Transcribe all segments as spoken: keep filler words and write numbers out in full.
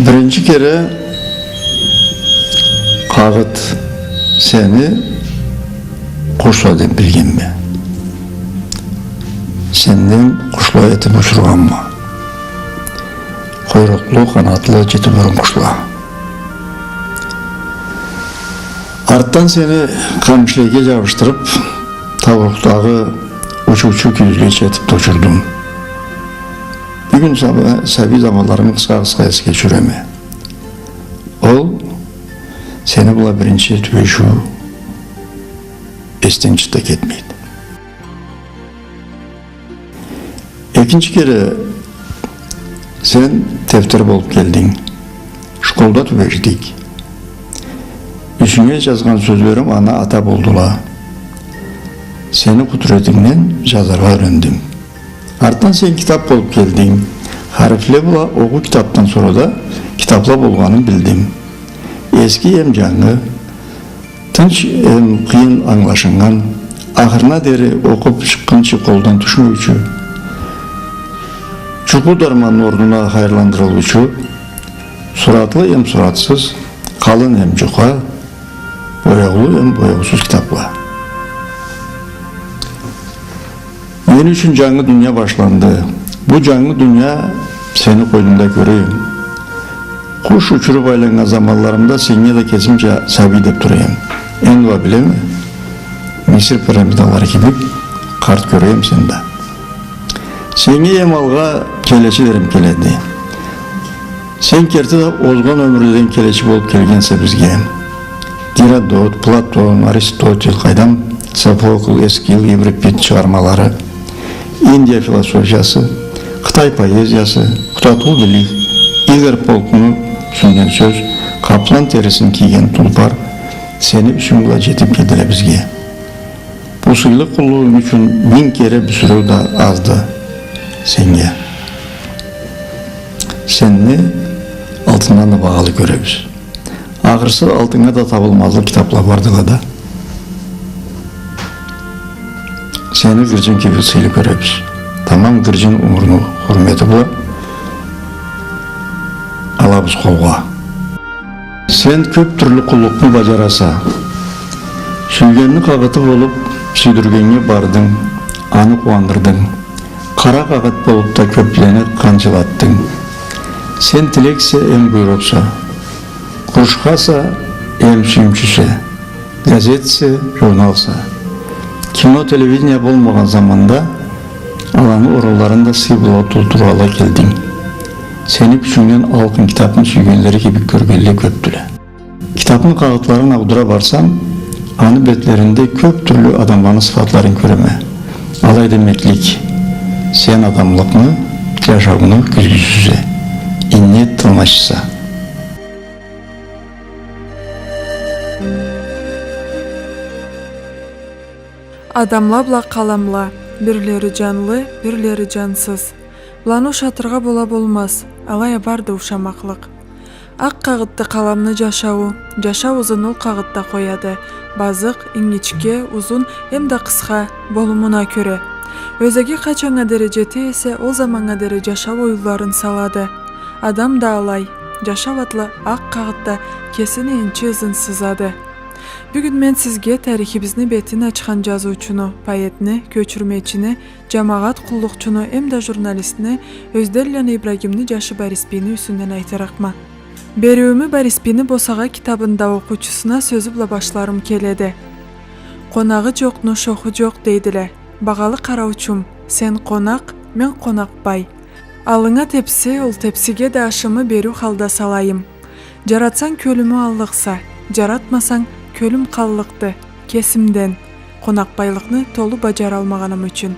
Биринчи кере къагъыт сени къушла деп билгенме. Сенден къушла этип учургъанма. Къуйрукълу, къанатлы, джети бурун къушла. Артдан сени къамишлеге джабышдырып, таурухдагъы учуучу кюйюзге чатып да учурдум. Бюгюн саба-, сабий заманларымы къысха-къысха эсге тюшюреме. Ол сени бла биринчи тюбешиу эсден чыкъды да кетмейди. Экинчи кере сен тефтер болуп келдинг. Школда тюбешдик. Юсюнге джазгъан сёзлерим ана-ата болдула. Сени къудуретингден джазаргъа юрендим. Артдан сен китап болуп келдинг. Харифле бла окъуу китапдан сора да китапла болгъанын билдим. Эски эм джангы, тынч эм къыйын ангылашыннган, ахырына дери окъуп чыкъгъынчы къолдан тюшмеучю, джукъу дарманны орнуна хайырландырылыучу, суратлы эм суратсыз, къалын эм джукъа, бояулу эм бояусуз китапла. Мени ючюн джангы дуния башланды. Бу джангы дуния сени къойнунгда кёреме. Къуш учуруп айланнган заманларымда сеннге да кесимча сабий деп тура эдим. Энди уа билеме, Мисир пирамидалары кибик къарт кёреме сени да. Сеннге эм алгъа келечи дерим келеди. Сен керти да озгъан ёмюрледен келечи болуп келгенсе бизге. Геродот, Платон, Аристотель, къайдам, Софокл, Эскил, Еврипид чыгъармалары, Индия философиясы, Къытай поэзиясы, Къутатлы Билик, Игорь Полкну сюнген сёз, къаплан терисин кийген тулпар сени юсюнг бла джетип келдиле бизге. Бу сыйлы къуллугъунг ючюн минг кере бюсюреу да азды сеннге. Сени алтындан да багъалы кёребиз. Ахырсы алтыннга да табылмазлыкъ китапла бардыла да. Сени гырджын кибик сыйлы кёребиз. Тамам гырджын умурну хурмети бла алабыз къолгъа. Сен кёп тюрлю къуллукъну баджараса. Сюйгенни къагъыты болуп, сюйдюргеннге бардынг, аны къууандырдынг. Къара къагъыт болуп да кёплени къан джылатдынг. Сен тилексе эм буйрукъса, кружкаса эм сюйюмчюсе, газетсе, журналса. Кино, телевидение болмагъан заманда аланы орунларын да сый бла толтургъанлай келдинг. Сени кючюнгден алкъын китапны сюйгенлери кибик кёргенле кёпдюле. Китапны къагъытларын аудура барсам, аны бетлеринде кёп тюрлю адамланы сыфатларын кёреме. Алай демеклик, сен адамлыкъны, джашауну кюзгюсюзе, иннет тылмачыса. Адамла бла къаламла, бирлери джанлы, бирлери джансыз. Буланы ушатыргъа бола болмаз, алай а барды ушамакълыкъ. Акъ къагъытды къаламны джашауу, джашау ызын ол къагъытда къояды. Базыкъ, ингичке, узун, эм да къысха, болумуна кёре. Ёзеги къачаннга дери джете эсе, ол заманнга дери джашау оюлларын салады. Адам да алай, джашау атлы акъ къагъытда кесини энчи ызын сызады. Бюгюн мен сизге тарихибизни бетин ачхан джазыучуну, поэтни, кёчюрмечини, джамагъат къуллукъчуну эм да журналистни Ёзденланы Ибрагимни джашы Борисбийни юсюнден айтырыкъма. Бериуюмю Борисбийни «Босагъа» китабында окъуучусуна сёзю бла башларым келеди. Къонагъы джокъну шоху джокъ, дейдиле. Багъалы къараучум, сен къонакъ, мен къонакъбай. Аллынга тепси, ол тепсиге да ашымы бериу халда салайым. Джаратсанг, кёлюмю аллыкъса, джаратмасанг, кёлюм къаллыкъды, кесимден, къонакъбайлыкъны толу баджаралмагъаным ючюн.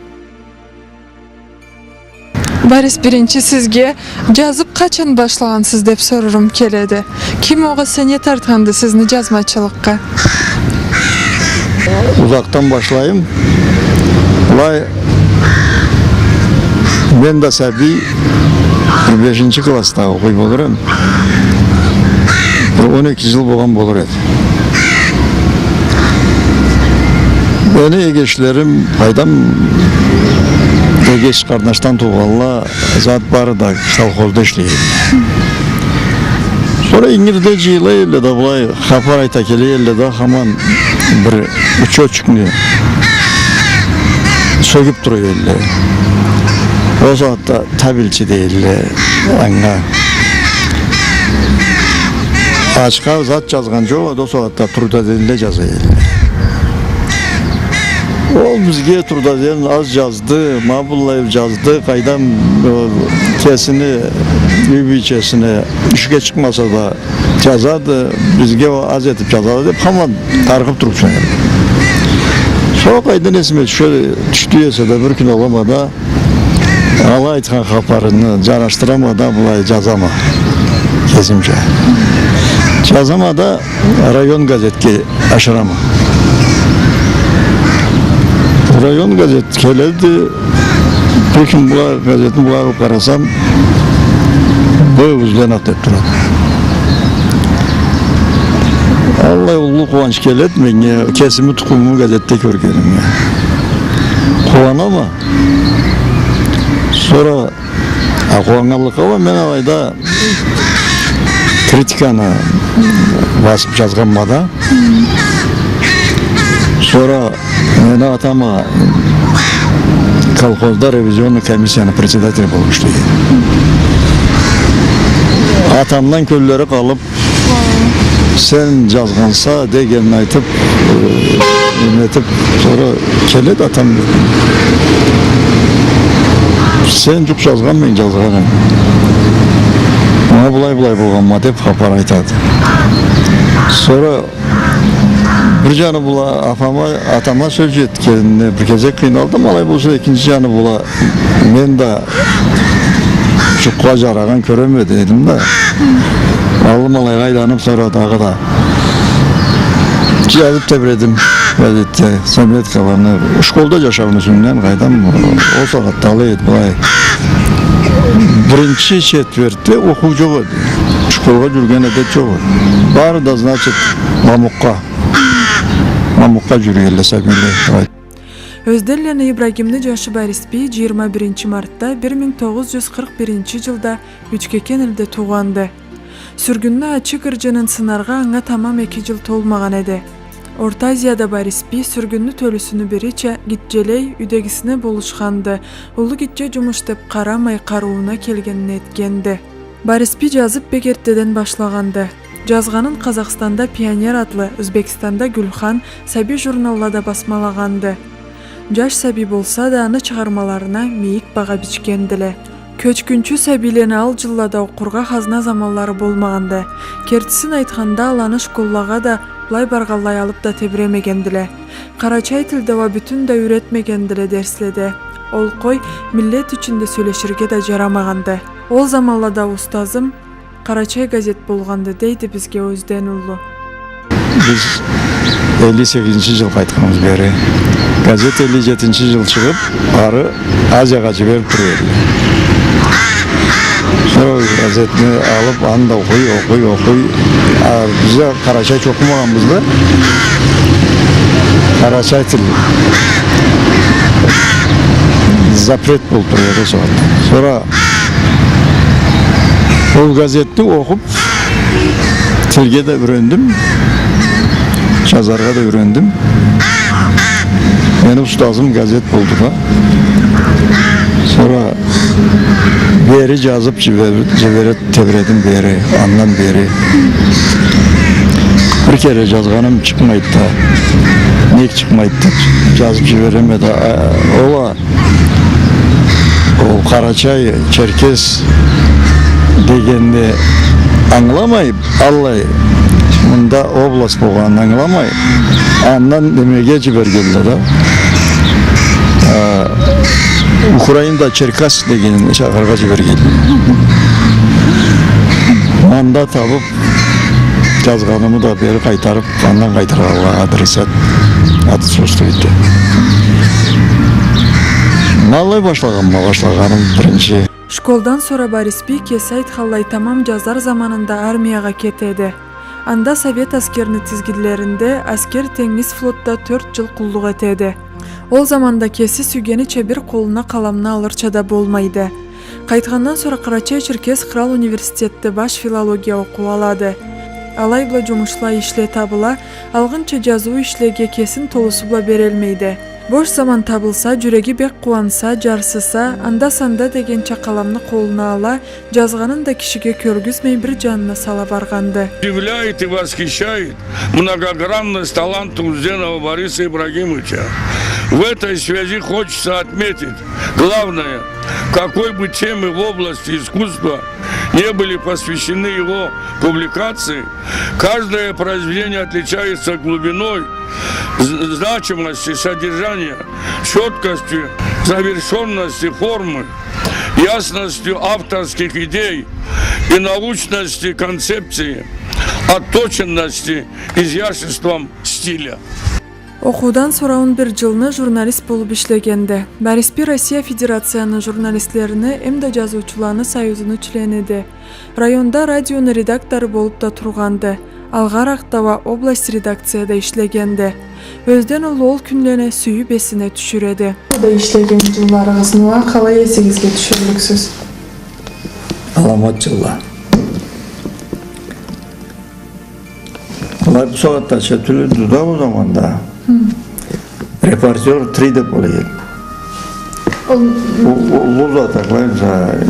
Борис, биринчи сизге джазыб къачан башлагъансыз деб сорурум келеди. Ким огъесе не тартханды сизни джазмачылыкъгъа? Узакъдан башлайым. Былай, мен да сабий, бир бешинчи классда окъуй болур эм. Бир он эки джыл болгъан болур эди. Мени эгечлерим, къайдам, эгеч къарнашдан туугъанла, зат бары да колхозда ишлей эдиле. Сора ингирде джыйыла эдиле да, былай хапар айта келе эдиле да, хаман бир учётчикни сёгюб тура эдиле. Ол сагъатда табельчи дей эдиле анга. Ачха зат джазгъан джокъ эди, ол сагъатда трудоденьде джаза эдиле. Ол бизге трудодень аз джазды, ма быллай джазды, къайдам, э, кесини юй бийчесине ишге чыкъмаса да, джазады, бизге ол аз этиб джазады деб, хаман тарыгъыб туруб сора. Сора къайдан эсиме тюше-, тюшдю эсе да, бир кюн алама да, ала айтхан хапарыны джарашдырама да, былай джазама. Кесимча. Джазама да, район газетге ашырама. Район газет келеди, бир кюн былай газетни былай алыб къарасам, «Б. Узденов» деб турады. Аллай уллу къууанч келеди меннге, кесими тукъумуму газетде кёргенимге. Къууанама. Сора А къууаннганлыкъгъа уа мен алайда критиканы басыб джазгъанма да. Сора мени атам а колхозда ревизионный комиссияны председатели болуб ишлей эди. Атамдан кёллери къалыб, сен джазгъанса дегенин айтыб, э, неме этиб, сора келеди атам. Сен джукъ джазгъанмы, мен джазгъаным. Ма былай-былай болгъанма деб хапар айтады. Сора бир джаны бла атама, атама сёз джетгенине бир кезек къыйналдым, алай болса экинчи джаны бла мен да джукъгъа джарагъан кёреме дедим да. Аллым алайгъа айланыб, сора дагъыда джазыб тебредим газетде заметкаланы. Школда джашауну юсюнден, къайдам, ол сагъатда алай эди, былай. Биринчи четвертьде окъуу джокъ эди. Школгъа джюрюген адет джокъ эди. Бары да, значит, мамукъгъа. Мамукъгъа джюрюй эдиле сабийле. Ёзденланы Ибрагимни джашы Бариспий джыйырма биринчи мартда бир минг тогъуз джюз къыркъ биринчи джылда Учкекен элде туугъанды. Сюргюнню ачы гырджынын сынаргъа анга тамам эки джыл толмагъан эди. Орта Азияда Бариспий сюргюнню тёлюсюню бирича гитчелей, юйдегисине болушханды, уллу-гитче джумуш деб къарамай, къарыууна келгенин этгенди. Бариспий джазыб бек эртдеден башлагъанды. Джазгъанын Къазахстанда «Пионер» атлы, Ёзбекстанда «Гюлхан» сабий журналлада басмалагъанды. Джаш сабий болса да, аны чыгъармаларына мийик багъа бичгендиле. Кёчгюнчю сабийлени ал джыллада окъургъа хазна заманлары болмагъанды. Кертисин айтханда, аланы школлагъа да былай баргъанлай алыб да тебремегендиле. Къарачай тилде уа бютюн да юйретмегендиле дерследе. Ол къой, миллет ичинде сёлеширге да джарамагъанды. Ол заманлада устазым «Къарачай» газет болгъанды, дейди бизге Ёзден улу. Биз элли сегизинчи джыл къайтханбыз бери. Газет элли джетинчи джыл чыгъыб, ары Азиягъа джибериб тура эдиле. Сора газетни алыб, аны да окъуй, окъуй, окъуй. А биз да къарачайча окъумагъанбыз да. Къарачай тил запрет болуб тура эди ол сагъатда. Сора ол газетни окъуб, тилге да юйрендим, джазаргъа да юйрендим. Мени устазым газет болду да. Сора бери джазыб джибер-, джибере тебредим бери, андан бери. Бир кере джазгъаным чыкъмайды да. Нек чыкъмайды да, джазыб джибереме да. А, ол а Ол къарачай, черкес дегенде Ангыламай, аллай, мында область болгъанын ангыламай, андан немеге джибергенле да. А, Украинада Черкасск деген шахаргъа джиберген. Анда табыб, джазгъанымы да бери къайтарыб, андан къайтаргъанлагъа адресат отсутствует. Аллай башлагъанма, башлагъаным биринчи. Школдан сора Барисбий кеси айтханлай тамам джазар заманында армиягъа кетеди. Анда совет аскерини тизгинлеринде аскер тенгиз флотда тёрт джыл къуллукъ этеди. Ол заманда кеси сюйгенича бир къолуна къаламны алырча да болмайды. Къайтхандан сора Къарачай-Черкес кърал университетде баш филология окъуу алады. Алай бла джумушла, ишле табыла, алгъынча джазыу ишлеге кесин толусу бла берелмейди. Бош заман табылса, джюреги бек къууанса, джарсыса, анда-санда дегенча къаламны къолуна ала, джазгъанын да кишиге кёргюзмей, бир джанына сала баргъанды. Удивляет и восхищает многогранность таланта Узденова Бориса Ибрагимовича. В этой связи хочется отметить главное: какой бы темы в области искусства не были посвящены его публикации, каждое произведение отличается глубиной, з-, значимости содержания, чёткостью завершённости формы, ясностью авторских идей и научности концепции, отточенности изяществом стиля. Окъуудан сора он бир джылны журналист болуб ишлегенди. Барисбий Россия Федерацияны журналистлерини эмда жазыучуланы союзуну члениди. Районда радиону редактору болуб да тургъанды. Алгъаракъда уа область редакцияда ишлегенди. Ёзден уллу ол кюнлени сюйюб эсине тюшюреди. Бу да ишлеген жылларыгъызны уа къалай эсигизге тюшюрлюксюз? Аламат жылла. Алай бу сагъатдача тюйюлдю да ол заманда. Хы. Репортёр три деб бола эди. Ол у-, у-, уллу зат, алай,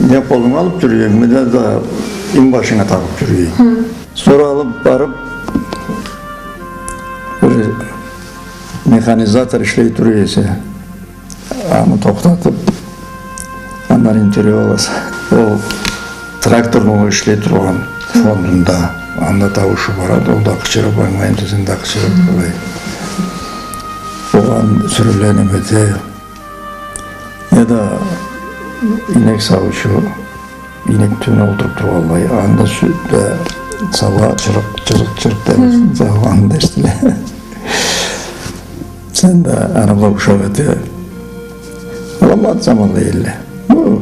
не къолунга алыб джюрюрге, не да инбашынга тагъыб джюрюрге. Хы. Сора алыб барыб, бир механизатор ишлей тура эсе, аны тохтатыб, андан интервью аласа. Ол тракторну ишлей тургъан фондунда, анда тауушу барады, ол да къычырыб, ангылайма, сен да къычырыб, былай. Огъай, сюрюле неме эте. Не да ийнек сауучу, ийнек тюбюне олтуруб тургъанлай, анда сюйюб да сауа, чырыкъ, чырыкъ, чырыкъ деб, сауа анда эшитиле. Сен да аны бла ушакъ эте. Аламат заманла эдиле. Бу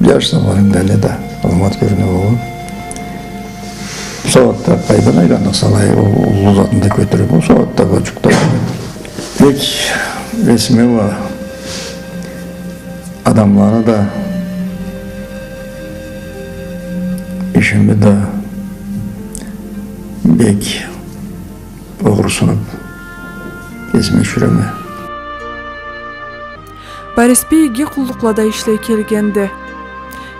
джаш заманынгда не да аламат кёрюне болур. Бу сагъатда къайдан айланыб салай, ол уллу затны да кётюрюб, бу сагъатда бу джукъда. Бек эсиме уа адамланы да, ишими да бек огъурсунуб эсиме тюшюреме. Барисбий иги къуллукълада ишлей келгенди.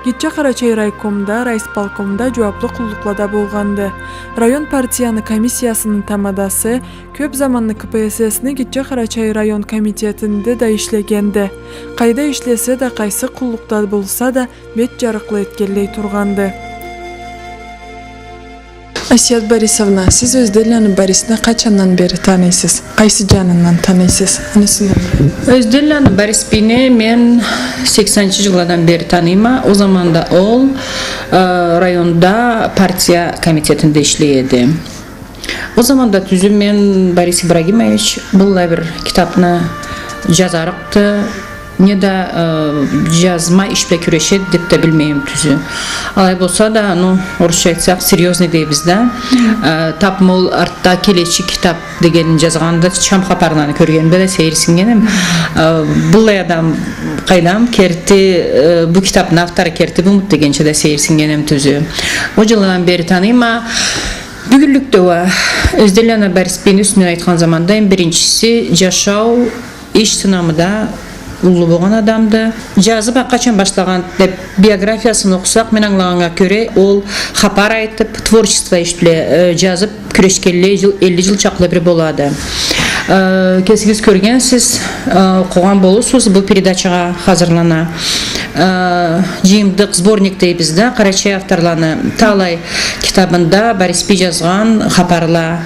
Гитче Къарачай райкомда, райисполкомда джууаблы къуллукълада болгъанды. Район партияны комиссиясыны тамадасы, кёб заманны К П С С-ни Гитче Къарачай район комитетинде да ишлегенди. Къайда ишлесе да, къайсы къуллукъда болса да, бет джарыкълы этгенлей тургъанды. Асият Борисовна, сиз Ёзденланы Борисни къачандан бери таныйсыз? Къайсы джанындан таныйсыз? Аны сюйюм. Ёзденланы Борисбийни мен сексенинчи джылладан бери таныйма. Ол заманда ол, э, районда партия комитетинде ишлей эди. Ол заманда тюзю мен Борис Ибрагимович быллай бир китабны джазарыкъды, не да, э, джазма иш бла кюрешеди деб да билмейме тюзю. Алай болса да, ну, орусча айтсакъ, серьёзный дейбиз да. Э, таб ол артда келечи китаб дегенин джазгъанда чам хапарланы кёргенимде да сейирсиннгенме. Э, быллай адам къайдам, керти, э, бу китабны автору керти бумуд дегенча да сейирсиннгенме тюзю. Ол джылладан бери таныйма. Бюгюнлюкде уа Ёзденланы Борисбийни юсюнден айтхан заманда, эм биринчиси, джашау, иш сынамы да уллу болгъан адамды. Джазыб а къачан башлагъан деб биографиясын окъусакъ, мен ангылагъаннга кёре, ол хапар айтыб, творчество иш бла, э, джазыб кюрешгенли джыл, элли джыл чакълы бир болады. Э, кесигиз кёргенсиз, э, окъугъан болурсуз, бу передачагъа хазырлана. Э, джыйымдыкъ, сборник дейбиз да, къарачай авторланы талай китабында Борис бий джазгъан хапарла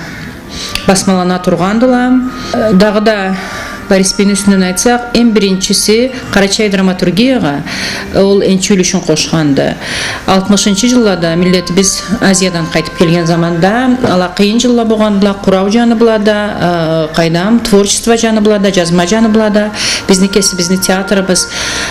басмалана тургъандыла. Э, дагъыда Борис бийни юсюнден айтсакъ, эм биринчиси къарачай драматургиягъа ол энчи юлюшюн къошханды. Алтмышынчы джыллада миллетибиз Азиядан къайтыб келген заманда, ала къыйын джылла болгъандыла, къурау джаны бла да, э, къайдам, творчество джаны бла да, джазма джаны бла да, бизни кесибизни театрыбыз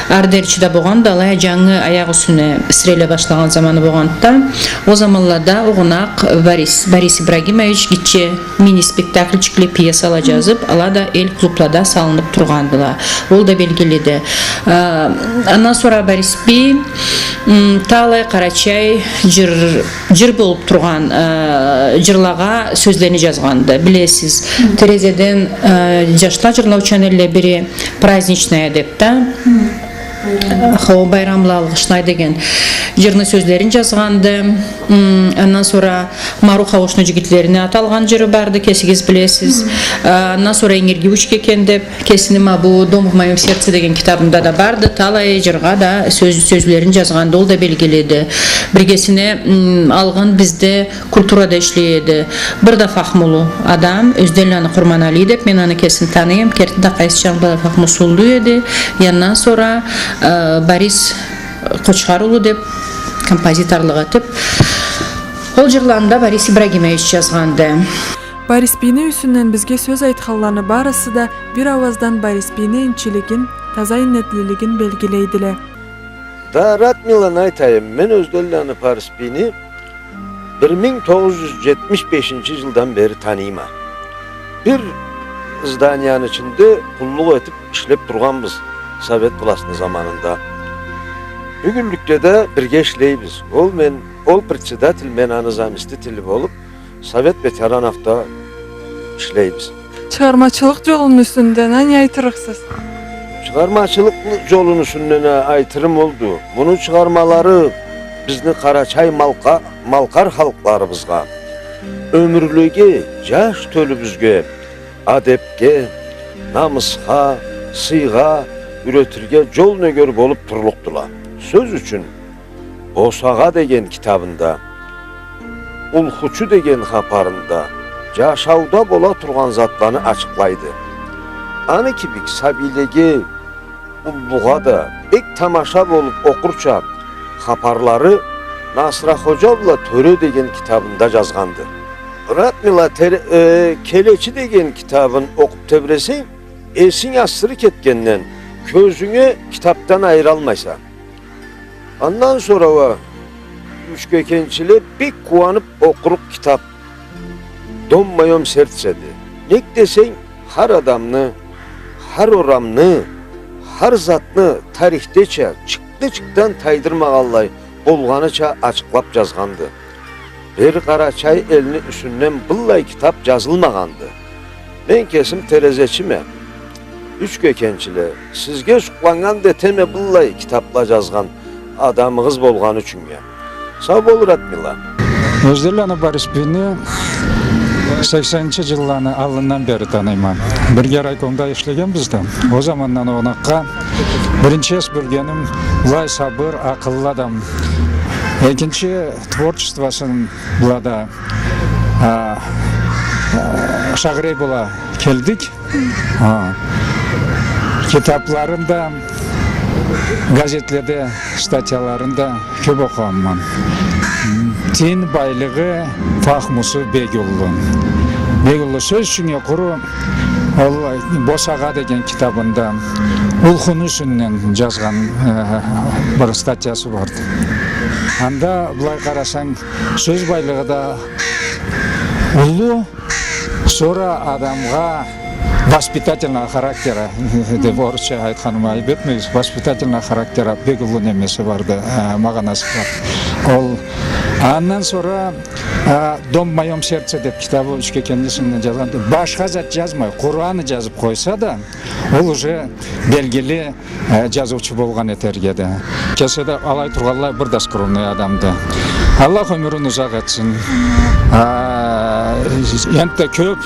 ары дери чыдаб болгъанды, алай а джангы аякъ юсюне сиреле башлагъан заманы болгъанды да, ол заманлада огъунакъ Борис, Борис Ибрагимович гитче мини-спектакльчикле, пьесала джазыб, ала да эл клублада салыныб тургъандыла. Ол да белгилиди. А, андан сора Борис бий, м, талай къарачай джыр, джыр болуб тургъан, а, джырлагъа сёзлени джазгъанды. Билесиз, Терезеден, а, джашла джырлаучан элле бири «Праздничная» деб да. Хо, байрамла алгъышлай деген джырны сёзлерин джазгъанды. М, андан сора «Мару хаушну джигитлерине» аталгъан джыры барды, кесигиз билесиз. А, андан сора «Ингирге учкекен» деб, кесини ма бу «Дом в моём сердце» деген китабында да барды. Талай джыргъа да сёз, сёзлерин джазгъанды, ол да белгилиди. Биргесине, м, алгъын бизде культурада ишлей эди. Бир да фахмулу адам, Ёзденланы Къурманалий деб, мен аны кесин таныйма, керти да къайсы джанында да фахмусу уллу эди. Андан сора, э, Борис Къочхар улу деб, композиторлукъ этиб, ол джырланы да Борис Ибрагимович джазгъанды. Борис бийни юсюнден бизге сёз айтханланы барысы да бир ауаздан Борис бийни энчилигин, таза иннетлилигин белгилейдиле. Да, Радмиланы айтайым, мен Ёзденланы Борис бийни бир минг тогъуз джюз джетмиш бешинчи джылдан бери таныйма. Бир зданияны ичинде къуллукъ этиб ишлеб тургъанбыз совет властны заманында. Бюгюнлюкде да бирге ишлейбиз. Ол мен, ол председатель, мен аны заместители болуб, совет ветеранов да ишлейбиз. Чыгъармачылыкъ джолуну юсюнден а не айтырыкъсыз? Чыгъармачылыкъ джолуну юсюнден а айтырым олду. Муну чыгъармалары бизни къарачай-малкъа-, малкъар халкъларыбызгъа, ёмюрлеге, джаш тёлюбюзге адебге, намысха, сыйгъа юретирге джол нёгер болуб турлукъдула. Сёз ючюн, «Босагъа» деген китабында, «Улхучу» деген хапарында джашауда бола тургъан затланы ачыкълайды. Аны кибик сабийлеге, уллугъа да бек тамаша болуб окъурча хапарлары Насра-Ходжа бла Тёре деген китабында джазгъанды. Радмила, тер-, э, «Келечи» деген китабын окъуб тебресенг, эсинг асыры кетгенден, кёзюнге китабдан айыралмайса. Андан сора уа, учкекенчиле, бек къууаныб окъурукъ китаб «Дом в моём сердце»ди. Нек десенг, хар адамны, хар орамны, хар затны тарихдеча, чыкъды-чыкъдан тайдырмагъанлай, болгъаныча ачыкълаб джазгъанды. Бир къарачай элни юсюнден быллай китаб джазылмагъанды. Мен кесим терезечиме. Учкекенчиле, сизге сукъланнган да этеме быллай китабла джазгъан адамыгъыз болгъаны ючюннге. Сау бол, Радмила. Ёзденланы Борис бийни сексенинчи джылланы аллындан бери таныйма. Бирге райкомда ишлегенбиз да. Ол замандан огъунакъгъа биринчи эс бёлгеним, былай сабыр, акъыллы адам. Экинчи, творчествосын бла да, а, а, шагъырей бола келдик. А, китабларын да, газетледе статьяларын да кёб окъугъанма. Дин байлыгъы, фахмусу бек уллу. Бек уллу. Сёз ючюннге, къуру ол «Босагъа» деген китабында улхуну юсюнден джазгъан, э, бир статьясы барды. Анда, былай къарасанг, сёз байлыгъы да уллу, сора адамгъа воспитательного характера, деб орусча айтханыма айыб этмегиз, воспитательного характера бек уллу немеси барды, э, магъанасы бар. Ол, андан сора, э, «Дом в моём сердце» деб китабы, Учкекенни исминде джазгъан, башха зат джазмай, Къураны джазыб къойса да, ол уже белгили э, джазыучу болгъан этерге да. Кеси да алай тургъанлай бир да скромный адамды. Аллах ёмюрюн узакъ этсин. А, энтда кёб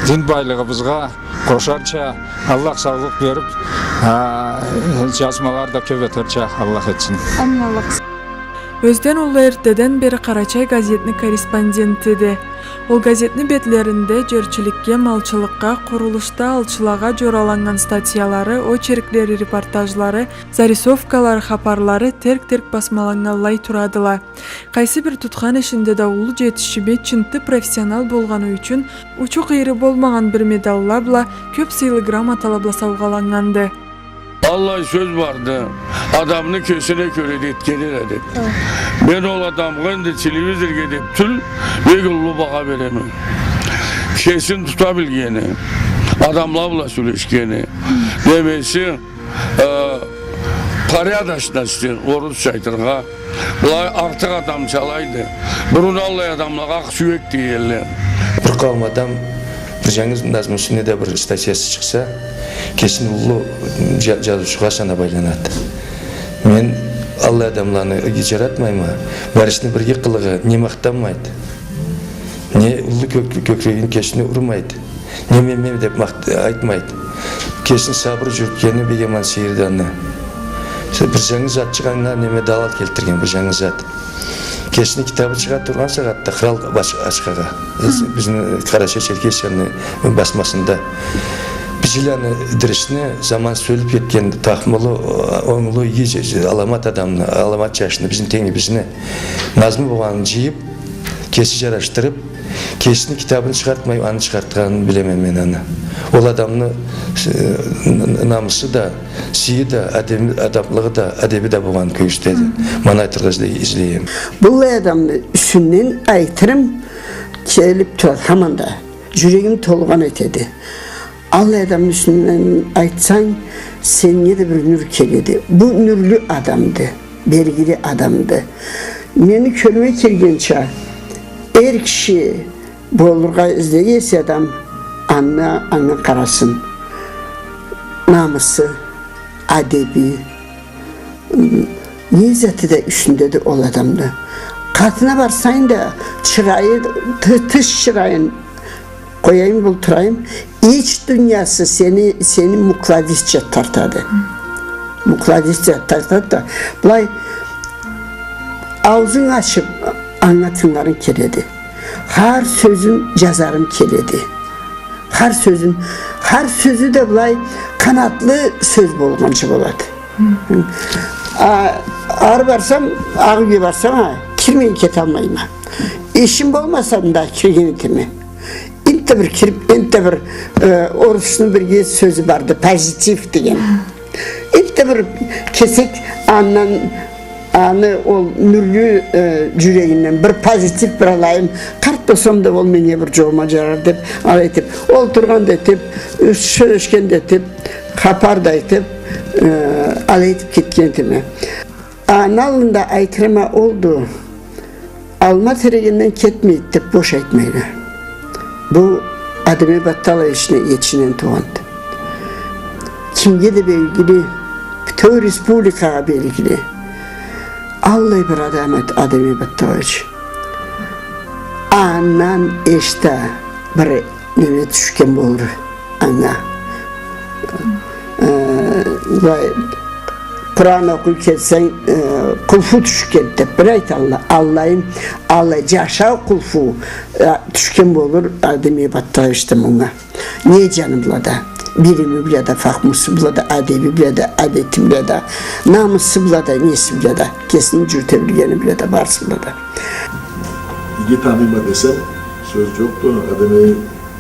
дин байлыгъыбызгъа Къошарча, Аллах саулукъ берип, а, джазмаланы да кёп этерча Аллах этсин. Амин, Аллах. Ёзден уллу эртдеден бери «Къарачай» газетни корреспондентиди. Ол газетни бетлеринде джёрчюлюкге, малчылыкъгъа, къурулушда алчылагъа джораланнган статьялары, очерклери, репортажлары, зарисовкалары, хапарлары терк-терк басмаланнганлай турадыла. Къайсы бир тутхан ишинде да уллу джетишими, чынтты профессионал болгъаны ючюн, учу-къыйыры болмагъан бир медалла бла, кёп сыйлы грамотала бла саугъаланнганды. Аллай сёз барды, адамны кесине кёре да этгени да деп. Мен ол адамгъа энди телевизоргъа деп тюл, бек уллу багъа береме. Кесин тута билгени, адамла бла сёлешгени, немеси, э, порядочности, орусча айтыргъа. Былай артыкъ адамчалайды. Бурун аллай адамлагъа акъ сюек дейдиле. Бир къауум адам бир джангыз назму юсюне да бир статьясы чыкъса, кесин уллу джа-, джазыучугъа санап айланады. Мен аллай адамланы иги джаратмайма, барысыны бирге къылыгъы не махтанмайды, не уллу кёк-, кёкюрегин кесине урмайды. Не мен, мен деп махт-, айтмайды. Кесин сабыр джюрютгени бек аман сейирди аны. Бир джангыз затчыкъ анга неме далал келтирген, бир джангыз зат. Кесини китабы чыгъа тургъан сагъатда «Кърал» баш-, ачхагъа. Биз-, бизни Къарачай-Черкесияны басмасында. Бижиланы Идрисни, заман сёлюп кетген, тахмулу, онглу, иги, аламат адамны, аламат джашны, бизни тенгибизни, назму болгъанын джыйып, кеси джарашдырып, кесини китабын чыгъартмай, аны чыгъартханын билеме мен аны. Ол адамны, э, н-, н-, намысы да, сыйы да, адем-, адамлыгъы да, адеби да болгъанын кёргюзтеди. Мгм. Муну айтыргъа излей-, излейме. Быллай адамны юсюнден айтырым келип турады, хаманда. Джюрегим толгъан этеди. Аллай адамны юсюнден айтсанг, сеннге да бир нюр келеди. Бу нюрлю адамды, белгили адамды. Мени кёлюме келгенча, эр киши болургъа излей эсе адам, анга, анга къарасын. Намысы, адеби, не заты да юсюндеди ол адамны. Къатына барсанг да, чырайы, ты-, тыш чырайын къояйым, болтурайым, ич дуниясы сени, сени мукладисча тартады. Мукладисча тартады да, былай, аузунг ачып, анга тынгыларынг келеди. Хар сёзюн джазарым келеди. Хар сёзюн, хар сёзю да былай къанатлы сёз болгъанча болады. А, ары барсам, Акъюйге барсам, а, кирмей кеталмайма. Ишим болмаса да кирген этеме. Энтда бир кирип, энтда бир, э, орусну бир сёзю барды, позитив деген. Энтда бир кесек андан, аны ол нюрлю, э, джюрегинден бир позитив бир алайым. Къарт болсам да, ол меннге бир джолума джарар деп, алай этип, олтургъан да этип, сёлешген да этип, хапар да айтып, э, алай этип кетген этеме. Аны аллында айтырым а олду. Алма терегинден кетмейди деп бош айтмайла. Бу Адеме Батталовични етишинден туугъанды. Кимге да белгили, бютеу республикагъа белгили. Аллай бир адам эди Адеме Батталович. Андан эшта бир неме тюшген болур анга. Э, былай, Къуран окъуй келсенг, э, къулфу тюшген деп бир айталла. Аллайын, аллай джашау къулфу, э, тюшген болур Адеме Батталовичде мунга. Не джаны бла да, билими бла да, фахмусу бла да, адеби бла да, адети бла да, намысы бла да, неси бла да, кесин джюрюте билгени бла да, барысы бла да. Иги таныйма десем, сёз джокъду. Адеме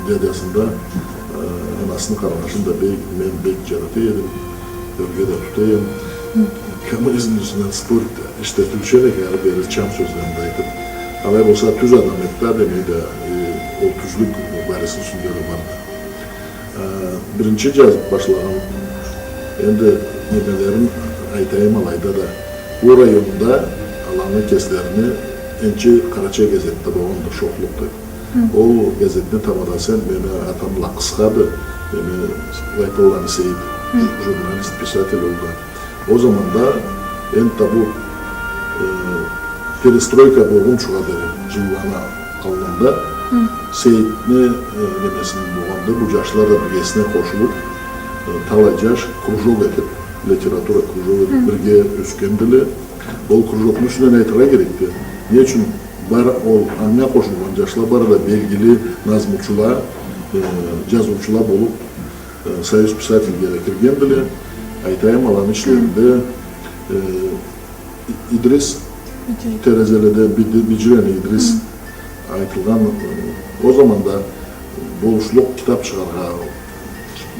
дядясын да, э, анасыны къарнашын да бек, мен бек джарата эдим, ёрге да тута эдим. Коммунизм юсюнден спорить да, ишлетиучю эдик, ары-бери чам сёзлерин да айтып. Алай болса, тюз адам эди да, Адеме да, э, ол тюзлюк барысыны юсюнде да барды. Э, биринчи джазып башлагъан, энди, немелерин айтайым алайда да. Бу районда аланы кеслерини энчи «Къарачай» газетде болгъанды, шохлукъду. Хы. Ол газетни тамадасы, мени атам Лакъысхады, мени Лайталланы Сейит, хы, журналист, писатель ол да. Ол заманда энтда бу, э, перестройка болгъунчугъа дери, жылланы аллында, Сейитни, э, немеси болгъанды, бу джашла да биргесине къошулуб, э, талай джаш кружок этиб, литература кружок этиб, бирге ёсгендиле. Ол кружокну юсюнден айтыргъа керекди. Не ючюн бар ол анга къошулгъан джашла бары да белгили назмучула, э, джазыучула болуб, э, Союз писательлеге да киргендиле. Айтайым, аланы ичлеринде, э, И-, Идрис, Биджи. Терезеледе Биди-, Биджирени Идрис айтылгъан, э, ол заманда болушлукъ китаб чыгъаргъа,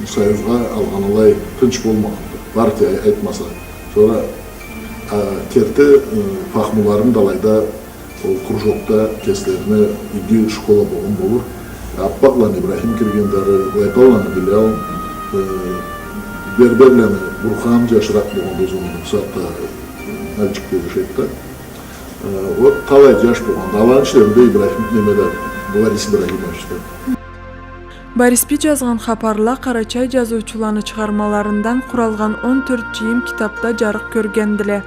Союзгъа алгъан алай тынч болмагъанды. Партия ай-, айтмаса. Сора, а, керти, э, фахмуларын да алайда ол кружокда кеслерине иги школа болгъан болур. Аппакъланы Ибрахим киргенди ары, Лайпалланы Билал, э, Берберланы Бурхан джашыракъ болгъанды ол заманда, бусагъатда, э, Нальчикде джашайды да. Э, вот талай джаш болгъанды. Аланы ичлеринде Ибрахим, неме да, Борис Ибрагимович да. Барисби джазгъан хапарла къарачай джазыучуланы чыгъармаларындан къуралгъан он тёрт джыйым китабда джарыкъ кёргендиле.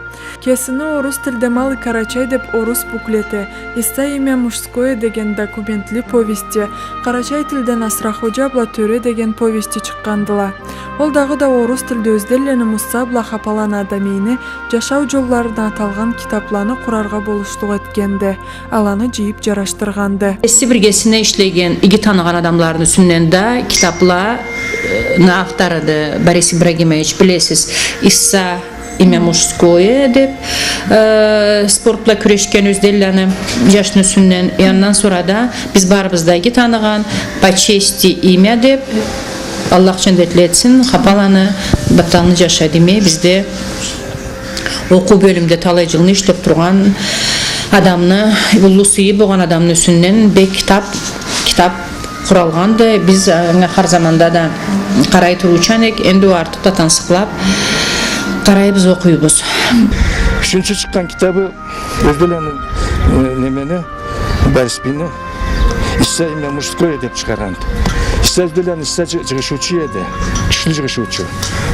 Кесини орус тилде «Малый Карачай» деб орус буклети, «Исса, имя мужское» деген документли повести, къарачай тилден «Асра Ходжа бла Тёре» деген повести чыкъгъандыла. Ол дагъыда орус тилде Ёзденланы Мусса бла Хапаланы Адамийни джашау джолларына аталгъан китабланы къураргъа болушлукъ этгенди. Аланы джыйыб джарашдыргъанды. Кеси биргесине ишлеген, иги таныгъан адамларыны юсюнден да китабланы авторуду Борис Ибрагимович, билесиз, «Исса, имя мужское» деб, э, спорт бла кюрешген Ёзденланы джашны юсюнден. Э, андан сора да биз барыбыз да иги таныгъан «По чести имя» деб, Аллах джандетли этсин, Хапаланы Батталны джашы, демек, бизде окъуу бёлюмде талай джылны ишлеб тургъан адамны, уллу сыйы болгъан адамны юсюнден бек китаб, китаб къуралгъанды. Биз анга хар заманда да къарай туруучан эдик, энди уа артыкъ да тансыкълаб къарайбыз, окъуйбуз. Ючюнчю чыкъгъан китабы Ёзденланы, э, немени, Барисбийни «Исса, имя мужское» деб чыгъаргъанды. Исса Ёзденланы, Исса джы-, джыгъышыучу эди. Кючлю джыгъышыучу.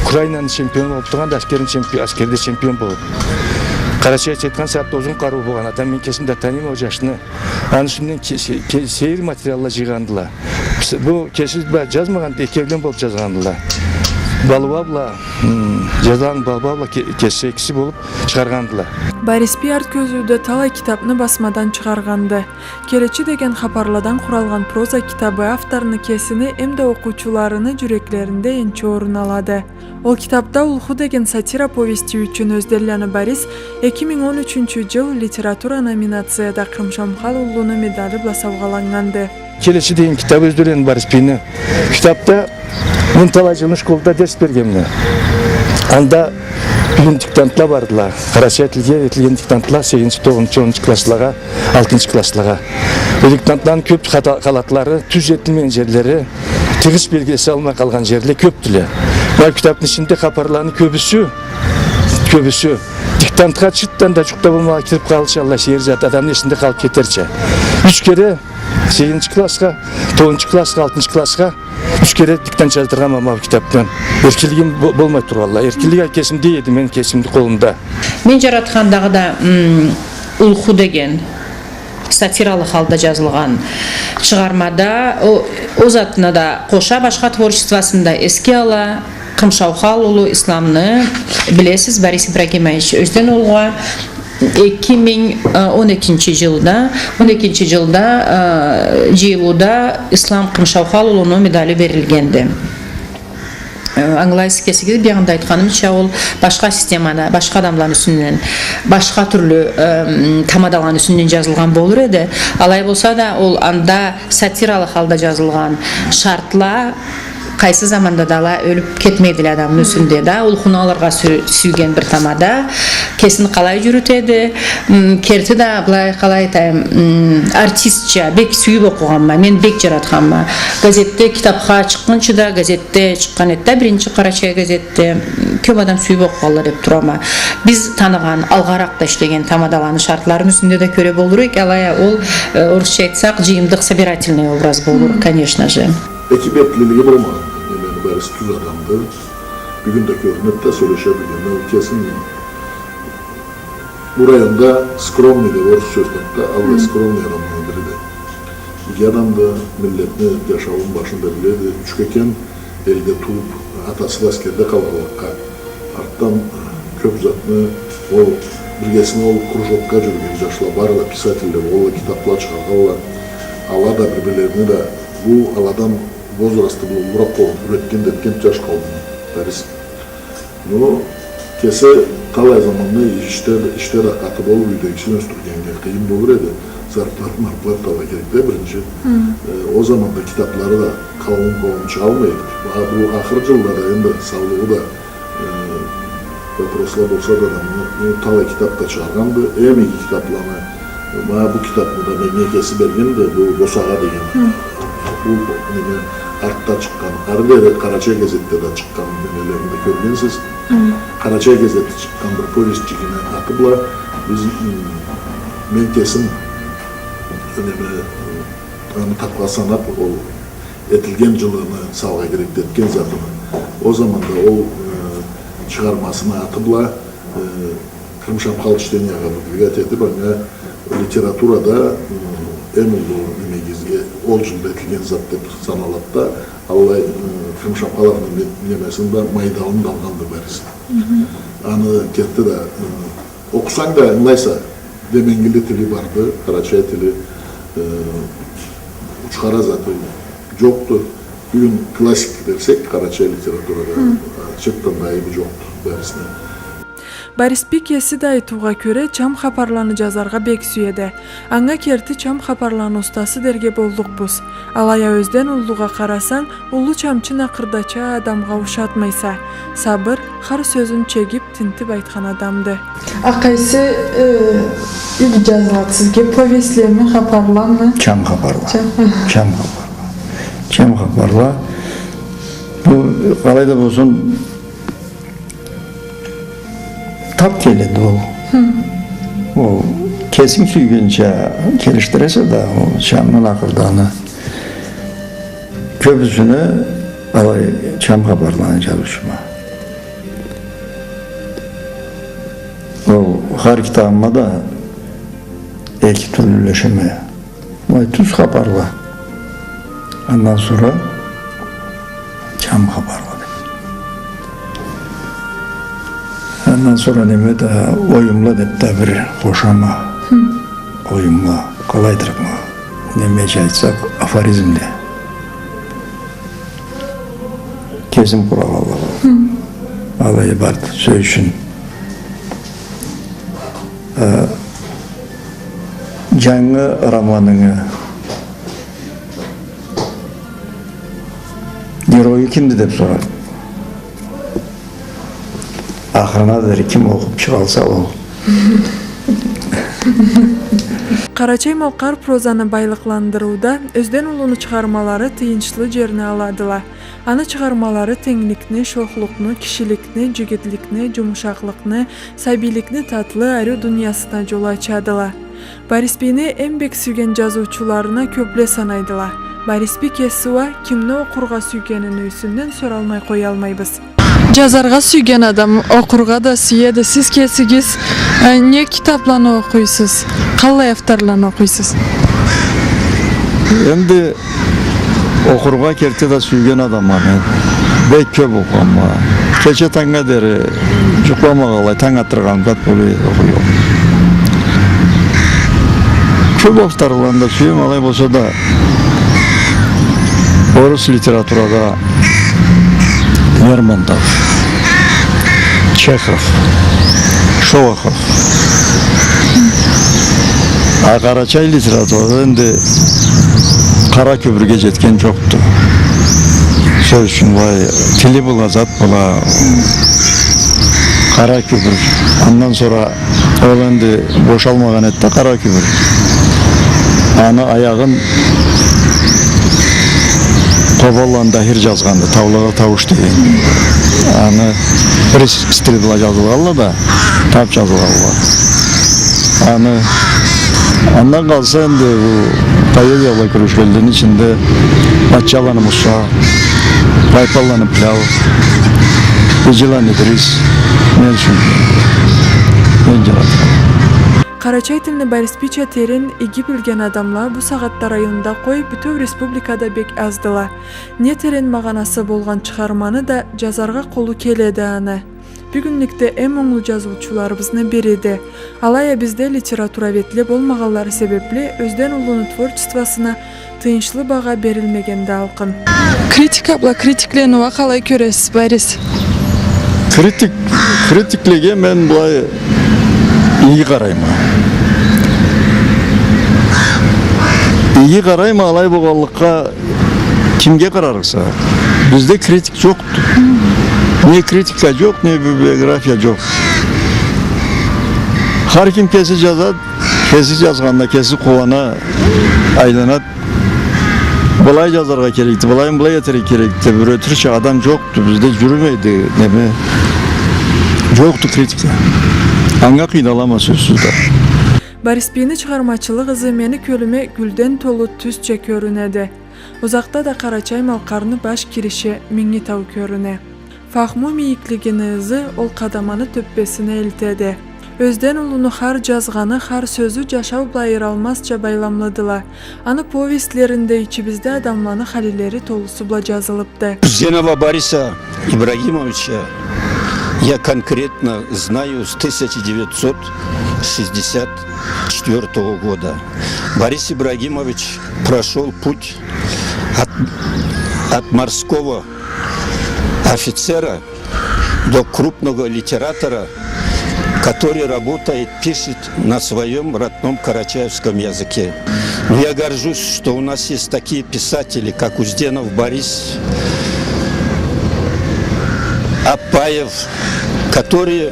Украинаны чемпиону болуб тургъанды, аскерни чемпи-, аскерде чемпион болуб. Къарачайча айтхан сагъатда узун къарыуу болгъан адам, мен кесим да таныйма ол джашны. Аны юсюнден ке-, се-, ке-, сейир материалла джыйгъандыла. Бу кеси бла джазмагъанды, экеулен болуб джазгъандыла. Балуа бла, м, джазгъан Балуа бла ке-, кеси экиси болуб чыгъаргъандыла. Барисбий арт кёзюуде талай китабны басмадан чыгъаргъанды. «Келечи» деген хапарладан къуралгъан проза китабы авторну кесини эмда окъуучуларыны джюреклеринде энчи орун алады. Ол китабда «Улху» деген сатира повести ючюн Ёзденланы Барис эки минг он ючюнчю джыл литература номинацияда Къымшаухал улуну медалы бла саугъаланнганды. «Келечи» деген китабы Ёзденланы Барисбийни. Китабда мен талай джылны школда дерс бергенме. Анда бюгюн диктантла бардыла. Къарачай тилге этилген диктантла сегизинчи, тогъузунчу, онунчу класслагъа, алтынчы класслагъа. Ол диктантланы кёб хата-, халатлары, тюз этилмеген джерлери, тыгъыч белгиле салынмай къалгъан джерле кёбдюле. Бу китабны ичинде хапарланы кёбюсю, кёбюсю диктантха чыртдан да джукъ да болмай кириб къалырча, аллай сейир зат, адамны эсинде къалыб кетерча. Юч кере, сегизинчи классха, тогъузунчу классха, алтынчы классха, юч кере диктант джаздыргъанма бу китабдан. Эркинлигим бо-, болмай тургъанлай. Эркинлик кесимде эди, мен кесимни къолумда. Мен джаратхан дагъыда, м, «Улху» деген сатиралыкъ халда джазылгъан чыгъармада ол, ол затны да къоша, башха творчествосун да эсге ала. Къымшаухал улу Исламны, билесиз, Борис Ибрагимович Ёзден улугъа эки минг он экинчи джылда, он экинчи джылда, э, джыйылыуда Ислам Къымшаухал улуну медалы берилгенди. Э, ангылайсыз кесигиз, биягъында айтханымча, ол башха системада, башха адамланы юсюнден, башха тюрлю, э, м, тамадаланы юсюнден джазылгъан болур эди. Алай болса да, ол анда сатиралыкъ халда джазылгъан шартла къайсы заманда да ала ёлюб кетмейдиле адамны юсюнде да. Улхуну алыргъа сю-, сюйген бир тамада, кесин къалай джюрютеди, м, керти да, былай, къалай айтайым, м, артистча, бек сюйюб окъугъанма, мен бек джаратханма. Газетде, китабха чыкъгъынчы да, газетде чыкъгъан эди да, биринчи къарачай газетде, м, кёб адам сюйюб окъугъанла деб турама. Биз таныгъан, алгъаракъда ишлеген тамадаланы шартларыны юсюнде да кёре болур эдик, алай а ол, э, орусча айтсакъ, джыйымдыкъ, собирательный образ болур, конечно же. Эки бетлилиги болмагъан, немени, Борис тюз адамды. Бюгюн да кёрюнеди да, сёлеше билгенде, ол кесин бу районда скромный деб орус сёз барды да, аллай скромный адамланы бириди. Адам да миллетни джашауун башында биледи. Учкекен элде тууп, атасы да аскерде къалгъанлыкъгъа, артдан кёп затны ол биргесине ол кружокга джюрюген джашла бардыла, писательле, ол да китапла чыгъаргъанла. Ала да бир-бирлерини да, бу аладан возрасты бла уллуракъ болгъан, юретген да этген джаш къауумну барысы. Но кеси талай заманда ишде, ишде да къаты болуп, юйдегисин ёсдюргеннге къыйын болур эди. Зарплата-марплата ала керек да биринчи. Хы. Э, ол заманда китаплары да къауум-къауум чыгъалмай эди. А бу ахыр джыллада энди саулугъу да, э, вопросла болса да, адамны, э, талай китап да чыгъаргъанды. Эм иги китапланы, ма бу китапны да меннге кеси бергенди, бу «Босагъа» деген. Хы. Бу, неме, артда чыкъгъан, ары дери «Къарачай» газетде да чыкъгъан немелерин да кёргенсиз. Хы. «Къарачай» газетде чыкъгъан бир повестчигини аты бла биз, м, мен кесим, неме, аны тапха санап, ол этилген джылыны салыргъа керек да этген затыны. Ол заманда ол, э, чыгъармасыны аты бла, э, Крымшамхал чтениягъа выдвигать этип, анга литературада, м, эм уллу немегизге, ол джылда этилген зат деп саналады да, аллай, м, Крымшамхаловну не-, немесин да, майдалын да алгъанды барысы. Хы. Аны керти да, м, окъусанг да ангылайса, деменгили тили барды, къарачай тили, э, учхара заты джокъду. Бюгюн классик десек, къарачай литературада, хы, э, чыртдан да айыбы джокъду барысыны. Барисбий кеси да айтыугъа кёре, чам хапарланы джазаргъа бек сюеди. Анга керти чам хапарланы устасы дерге боллукъбуз. Алай а ёзден уллугъа къарасанг, уллу чамчы накъырдача адамгъа ушатмайса. Сабыр, хар сёзюн чегип, тинтип айтхан адамды. А къайсы, э, иги джазылады сизге? Повестьлеми, хапарламы? Чам хапарла. Чам. Чам хапарла. Чам хапарла. Бу, къалай да болсун, тап келеди ол. Хы. Ол кесинг сюйгенча келишдиресе да, ол чамны накъырданы. Кёбюсюне алай чам хапарланы джазыучума. Ол хар китабыма да эки тюрлю юлешеме. Былай тюз хапарла. Андан сора чам хапарла деп. Андан сора неме да, оюмла деп да бир къошама. Хы. Оюмла, къалайдыр, немеча айтсакъ, афоризмле. Кесим къурагъанла. Хы. Алай барды, сёз ючюн. Э, джангы романынгы герою кимди деп сорады. Ахырына дери ким окъуп чыгъалса, ол. Къарачай-малкъар прозаны байлыкъландырыуда Ёзден улуну чыгъармалары тыйыншлы джерни аладыла. Аны чыгъармалары тенгликни, шохлукъну, кишиликни, джигитликни, джумушакълыкъны, сабийликни татлы, ариу дуниясына джол ачадыла. Барисбийни эм бек сюйген джазыучуларына кёпле санайдыла. Барисбий кеси уа кимни окъургъа сюйгенини юсюнден соралмай къоялмайбыз. Джазаргъа сюйген адам окъургъа да сюеди. Сиз кесигиз, э, не китапланы окъуйсуз? Къаллай авторланы окъуйсуз? Энди окъургъа керти да сюйген адамма мен. Бек кёп окъугъанма. Кече тангнга дери джукъламагъанлай, танг атдыргъанлай болуп окъуйма. Кёп авторланы да сюеме, алай болса да, орус литературада Лермонтов, Чехов, Шолохов. А къарачай литературада энди Къара Кюбюрге джетген джокъду. Сёз ючюн, былай, тили бла, зат бла, Къара Кюбюр. Андан сора ол энди бошалмагъан эди да, Къара Кюбюр. Аны аягъын Къобанланы Дахир джазгъанды, «Таулагъа таууш» деген. Аны бир стиль бла джазылгъанла да, тап джазылгъанла. Аны, андан къалса, энди бу поэзия бла кюрешгенлени ичинде Батчаланы Муса, Байпалланы Пляу, Биджиланы Идрис, мен ючюн, мен джаратама. Къарачай тилни Борис бийча терен, иги билген адамла бу сагъатда районда къой, бютеу республикада бек аздыла. Не терен магъанасы болгъан чыгъарманы да джазаргъа къолу келеди аны. Бюгюнлюкде эм онглу джазыучуларыбызны бириди. Алай а бизде литературоведле болмагъанлары себебли, Ёзден улуну творчествосуна тыйыншлы багъа берилмегенди алкъын. Критика бла критиклени уа къалай кёресиз, Борис? Критик, критиклеге мен былай иги къарайма. Иги къарайма, алай болгъанлыкъгъа кимге къарарыкъса? Бизде критик джокъду. Не критика джокъ, не библиография джокъ. Хар ким кеси джазады, кеси джазгъанына кеси къууана, айланады. Былай джазаргъа керекди, былайын былай этерге керекди деб юретирча адам джокъду, бизде джюрюмейди, неме, джокъду критика. Анга къыйналама, сёзсюз да. Борис бийни чыгъармачылыкъ ызы мени кёлюме гюлден толу тюзча кёрюнеди. Узакъда да Къарачай-Малкъарны баш кириши Минги тау кёрюне. Фахму мийиклигини ызы ол къадаманы тёппесине элтеди. Ёзден улуну хар джазгъаны, хар сёзю джашау бла айырылмазча байламлыдыла. Аны повестьлеринде ичибизде адамланы халилери толусу бла джазылыбды. Узденова Бориса Ибрагимовича я конкретно знаю с тысяча девятьсот шестьдесят четвёртого года. Борис Ибрагимович прошёл путь от, от морского офицера до крупного литератора, который работает, пишет на своём родном карачаевском языке. Но я горжусь, что у нас есть такие писатели, как Узденов Борис, Апаев, которые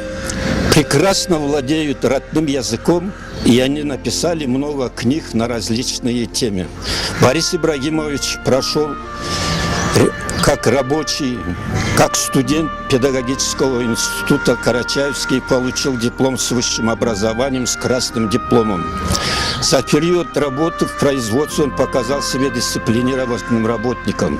прекрасно владеют родным языком, и они написали много книг на различные темы. Борис Ибрагимович прошёл р-, как рабочий, как студент педагогического института Карачаевский, получил диплом с высшим образованием, с красным дипломом. За период работы в производстве он показал себя дисциплинированным работником.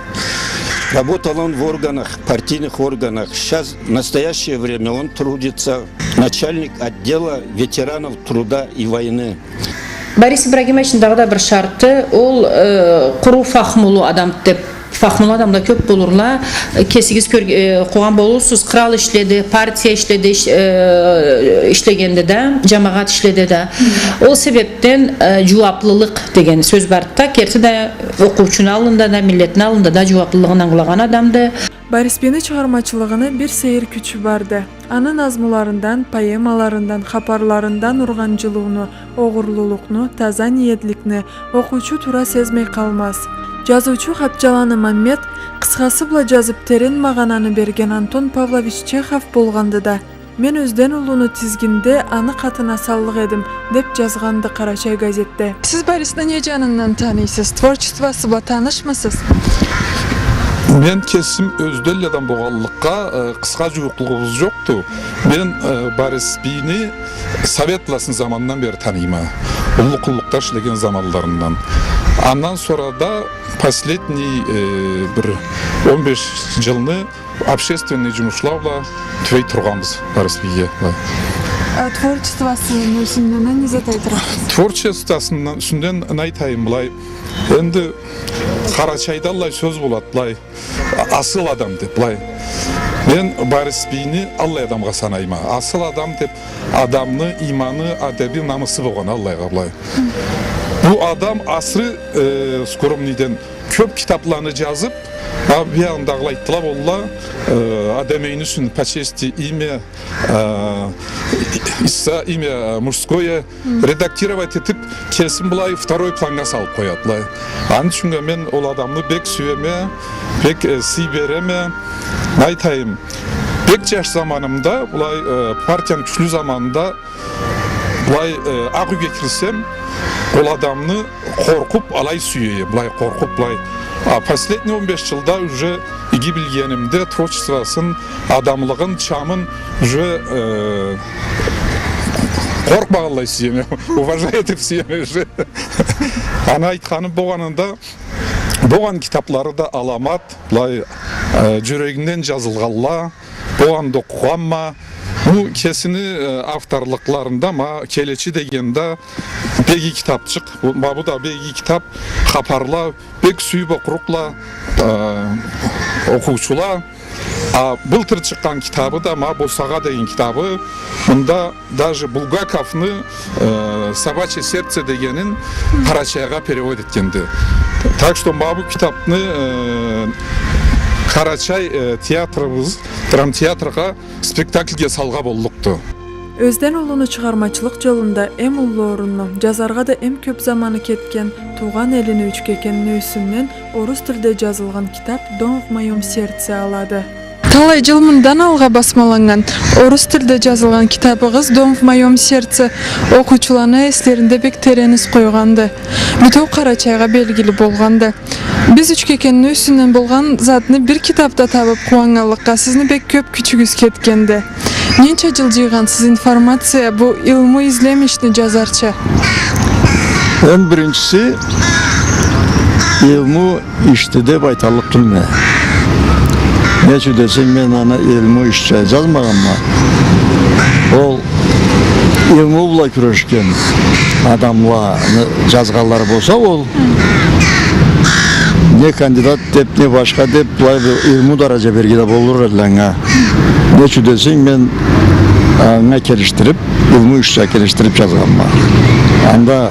Работал он в органах, партийных органах. Сейчас, в настоящее время, он трудится начальник отдела ветеранов труда и войны. Борис Ибрагимовични дагъыда бир шарты, ол, э, къуру фахмулу адамды деб, фахмулу адамла кёб болурла, кесигиз кёр-, э, къуугъан болурсуз, кърал ишледи, партия ишледи, иш-, э, ишлегенде да, джамагъат ишледи да. Ол себебден, э, джууаблылыкъ деген сёз барды да, керти да окъуучуну аллында да, миллетни аллында да джууаблылыгъын ангылагъан адамды. Борис бийни чыгъармачылыгъыны бир сейир кючю барды. Аны назмуларындан, поэмаларындан, хапарларындан ургъан джылыуну, огъурлулукъну, таза ниетликни окъуучу туура сезмей къалмаз. Джазыучу Хапчаланы Маммет къысхасы бла джазыб терен магъананы берген Антон Павлович Чехов болгъанды да, мен Ёзден улуну тизгинде аны къатына саллыкъ эдим, деб джазгъанды «Къарачай» газетде. Сиз Борисни не джанындан таныйсыз? Творчествосу бла танышмысыз? Мен кесим ёзденледен болгъанлыкъгъа, э, къысха джууукълугъубуз джокъду. Мен, э, Борис бийни совет властны заманындан бери таныйма. Уллу къуллукъда ишлеген заманларындан. Андан сора да последний, э, бир он беш джылны общественный джумушла бла тюбей тургъанбыз Борис бийге. А творчествосуну юсюнден не зат айтырыкъсыз? Творчествосуну юсюнден не айтайым былай. Энди Къарачайда аллай сёз болады былай. Асыл адам деб былай. Мен Борис бийни аллай адамгъа санайма. Асыл адам деб адамны иманы, адеби, намысы болгъан аллайгъа былай. Бу адам асыры, э, скромныйден кёб китабланы джазыб, а, биягъындагъыла айтдыла болла, э, адемийни юсюн «По чести имя», э, «Иса имя мужское», редактировать этиб, кесин былай второй планнга салыб къоядыла. Аны ючюннге мен ол адамны бек сюеме, бек, э, сый береме. Не айтайым, бек джаш заманымда, былай, э, партияны кючлю заманында, былай, э, Акъ юйге кирсем, ол адамны къоркъуб алай сюе эдим, былай къоркъуб, былай. А последний он беш джылда уже иги билгенимде творчествосын, адамлыгъын, чамын уже, э, къоркъмагъанлай сюеме, уважать этиб сюеме уже. Аны айтханым болгъанында, болгъан китаблары да аламат, былай, э, джюрегимден джазылгъанла, болгъанда окъугъанма, Бу кесини, э, авторлукъларында ма «Келечи» деген да бек иги китапчыкъ. Бу, ма бу да бек иги китап, хапарла, бек сюйюп окъурлукъла, э, окъуучула. А былтыр чыкъгъан китабы да, ма «Босагъа» деген китабы, мында даже Булгаковну, э, «Собачье сердце» дегенин Къарачайгъа перевод этгенди. Так что ма бу китапны, э, Къарачай, э, театрыбыз, драмтеатргъа спектакльге салгъа боллукъду. Ёзден улуну чыгъармачылыкъ джолунда эм уллу орунну, джазаргъа да эм кёб заманы кетген туугъан элини Учкекенни юсюнден орус тилде джазылгъан китаб «Дом в моём сердце» алады. Талай джыл мындан алгъа басмаланнган орус тилде джазылгъан китабыгъыз «Дом в моём сердце» окъуучуланы эслеринде бек терен ыз къойгъанды. Бютеу Къарачайгъа белгили болгъанды. Биз Учкекенни юсюнден болгъан затны бир китабда табыб къууаннганлыкъгъа, сизни бек кёб кючюгюз кетгенди. Ненча джыл джыйгъансыз информация бу илму излем ишни джазарча? Эм биринчиси, илму ишди деб айталлыкъ тюлме. Не ючюн десенг, мен аны илму ишча джазмагъанма. Ол илму бла кюрешген адамланы джазгъанлары болса, ол не кандидат деб, не башха деб, былай бир илму даража берирге да болур эдиле анга. Не ючюн десенг, мен анга келишдириб, илму ишча келишдириб джазгъанма. Анда,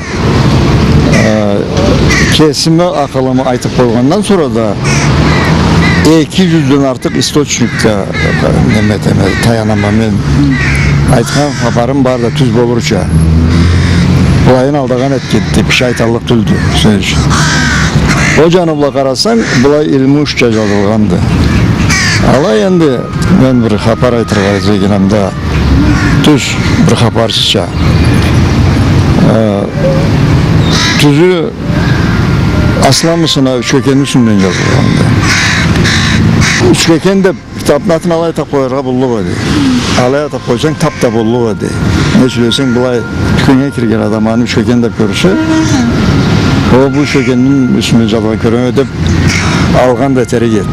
э, кесими акъылымы айтыб къойгъандан сора да, эки джюзден артыкъ источникге, э, неме этеме, таянама мен. Айтхан хапарым бары да тюз болурча. Былайын алдагъан этгенди деб бир шей айталлыкъ тюлдю, сёз ючюн. Ол джаны бла къарасанг, былай илму ишча джазылгъанды. Алай энди мен бир хапар айтыргъа излейме анда. Тюз бир хапарчыча. Э, тюзю, асламысына Учкекенни юсюнден джазылгъанды. Учкекен деб китабны атын алай атаб къояргъа боллукъ эди. Алай атаб къойсанг, таб да боллукъ эди. Не ючюн десенг, былай тюкеннге кирген адам аны Учкекен деб кёрсе, о, бу Учкекенни юсюнден джазгъан кёреме деб алгъан да этерик эди.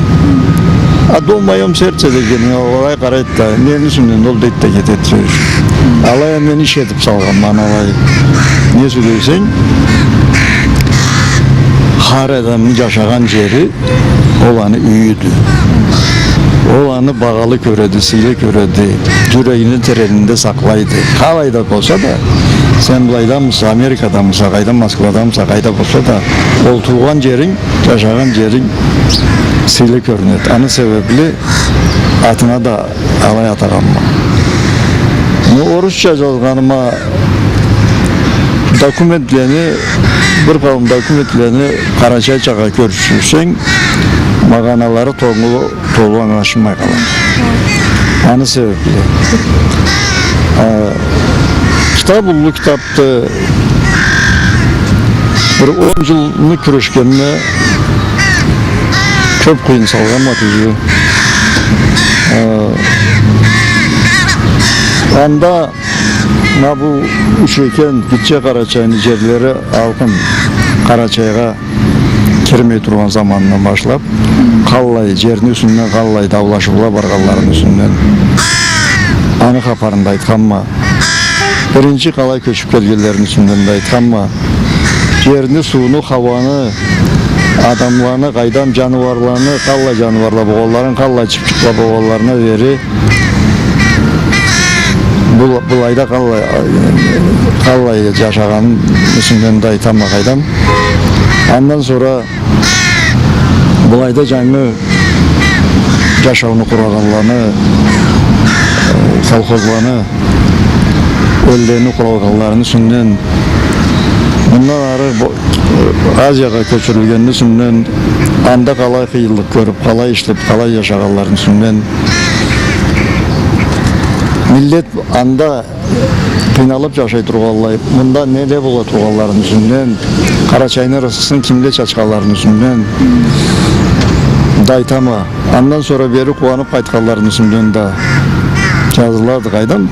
А «Дом в моём сердце» дегени, алай къарайды да, нени юсюнден да ол дейди да кетеди, сёз ючюн. Алай а мен иш этиб салгъанма аны алай. Не ючюн десенг, хар адамны джашагъан джери ол аны юйюдю. Ол аны багъалы кёреди, сыйлы кёреди, джюрегини теренинде сакълайды. Къалай да болса да, сен былайдамыса, Америкадамыса, къайда, Москвадамыса, къайда болса да, ол туугъан джеринг, джашагъан джеринг сыйлы кёрюнеди. Аны себебли атына да алай атагъанма. Ну, орусча джазгъаныма, документлени, бир къауум документлени къарачайчагъа кёчюрсенг, магъаналары толу, толу ангылашылмай къалады. Аны себебли. А, китаб уллу китаб. Э, бир он джылны кюрешгенме, кёб къыйын салгъанма тюзю. Э, анда ма бу Учкекен, Гитче Къарачайны джерлери алкъын Къарачайгъа кирмей тургъан заманындан башлаб, къаллай, джерни юсюнден къаллай даулашыула баргъанларыны юсюнден аны хапарын да айтханма. Биринчи къалай кёчюб келгенлерини юсюнден да айтханма. Джерни, сууну, хауаны, адамланы, къайдам, джаныуарланы, къаллай джаныуарла болгъанларын, къаллай чыпчыкъла болгъанларына дери, бу-, былайда къаллай, къаллай джашагъанын юсюнден да айтама, къайдам. Андан сора былайда джангы джашауну къурагъанланы, э, колхозланы, эллени къурагъанларыны юсюнден, мындан ары бу-, Азиягъа кёчюрюлгенини юсюнден, анда къалай къыйынлыкъ кёрюб, къалай ишлеб, къалай джашагъанларыны юсюнден, миллет анда къыйналыб джашай тургъанлай, мында неле бола тургъанларыны юсюнден, Къарачайны рысхысын кимле чачханларыны юсюнден да айтама. Андан сора бери къууаныб къайтханларыны юсюнден да джазылады, къайдам.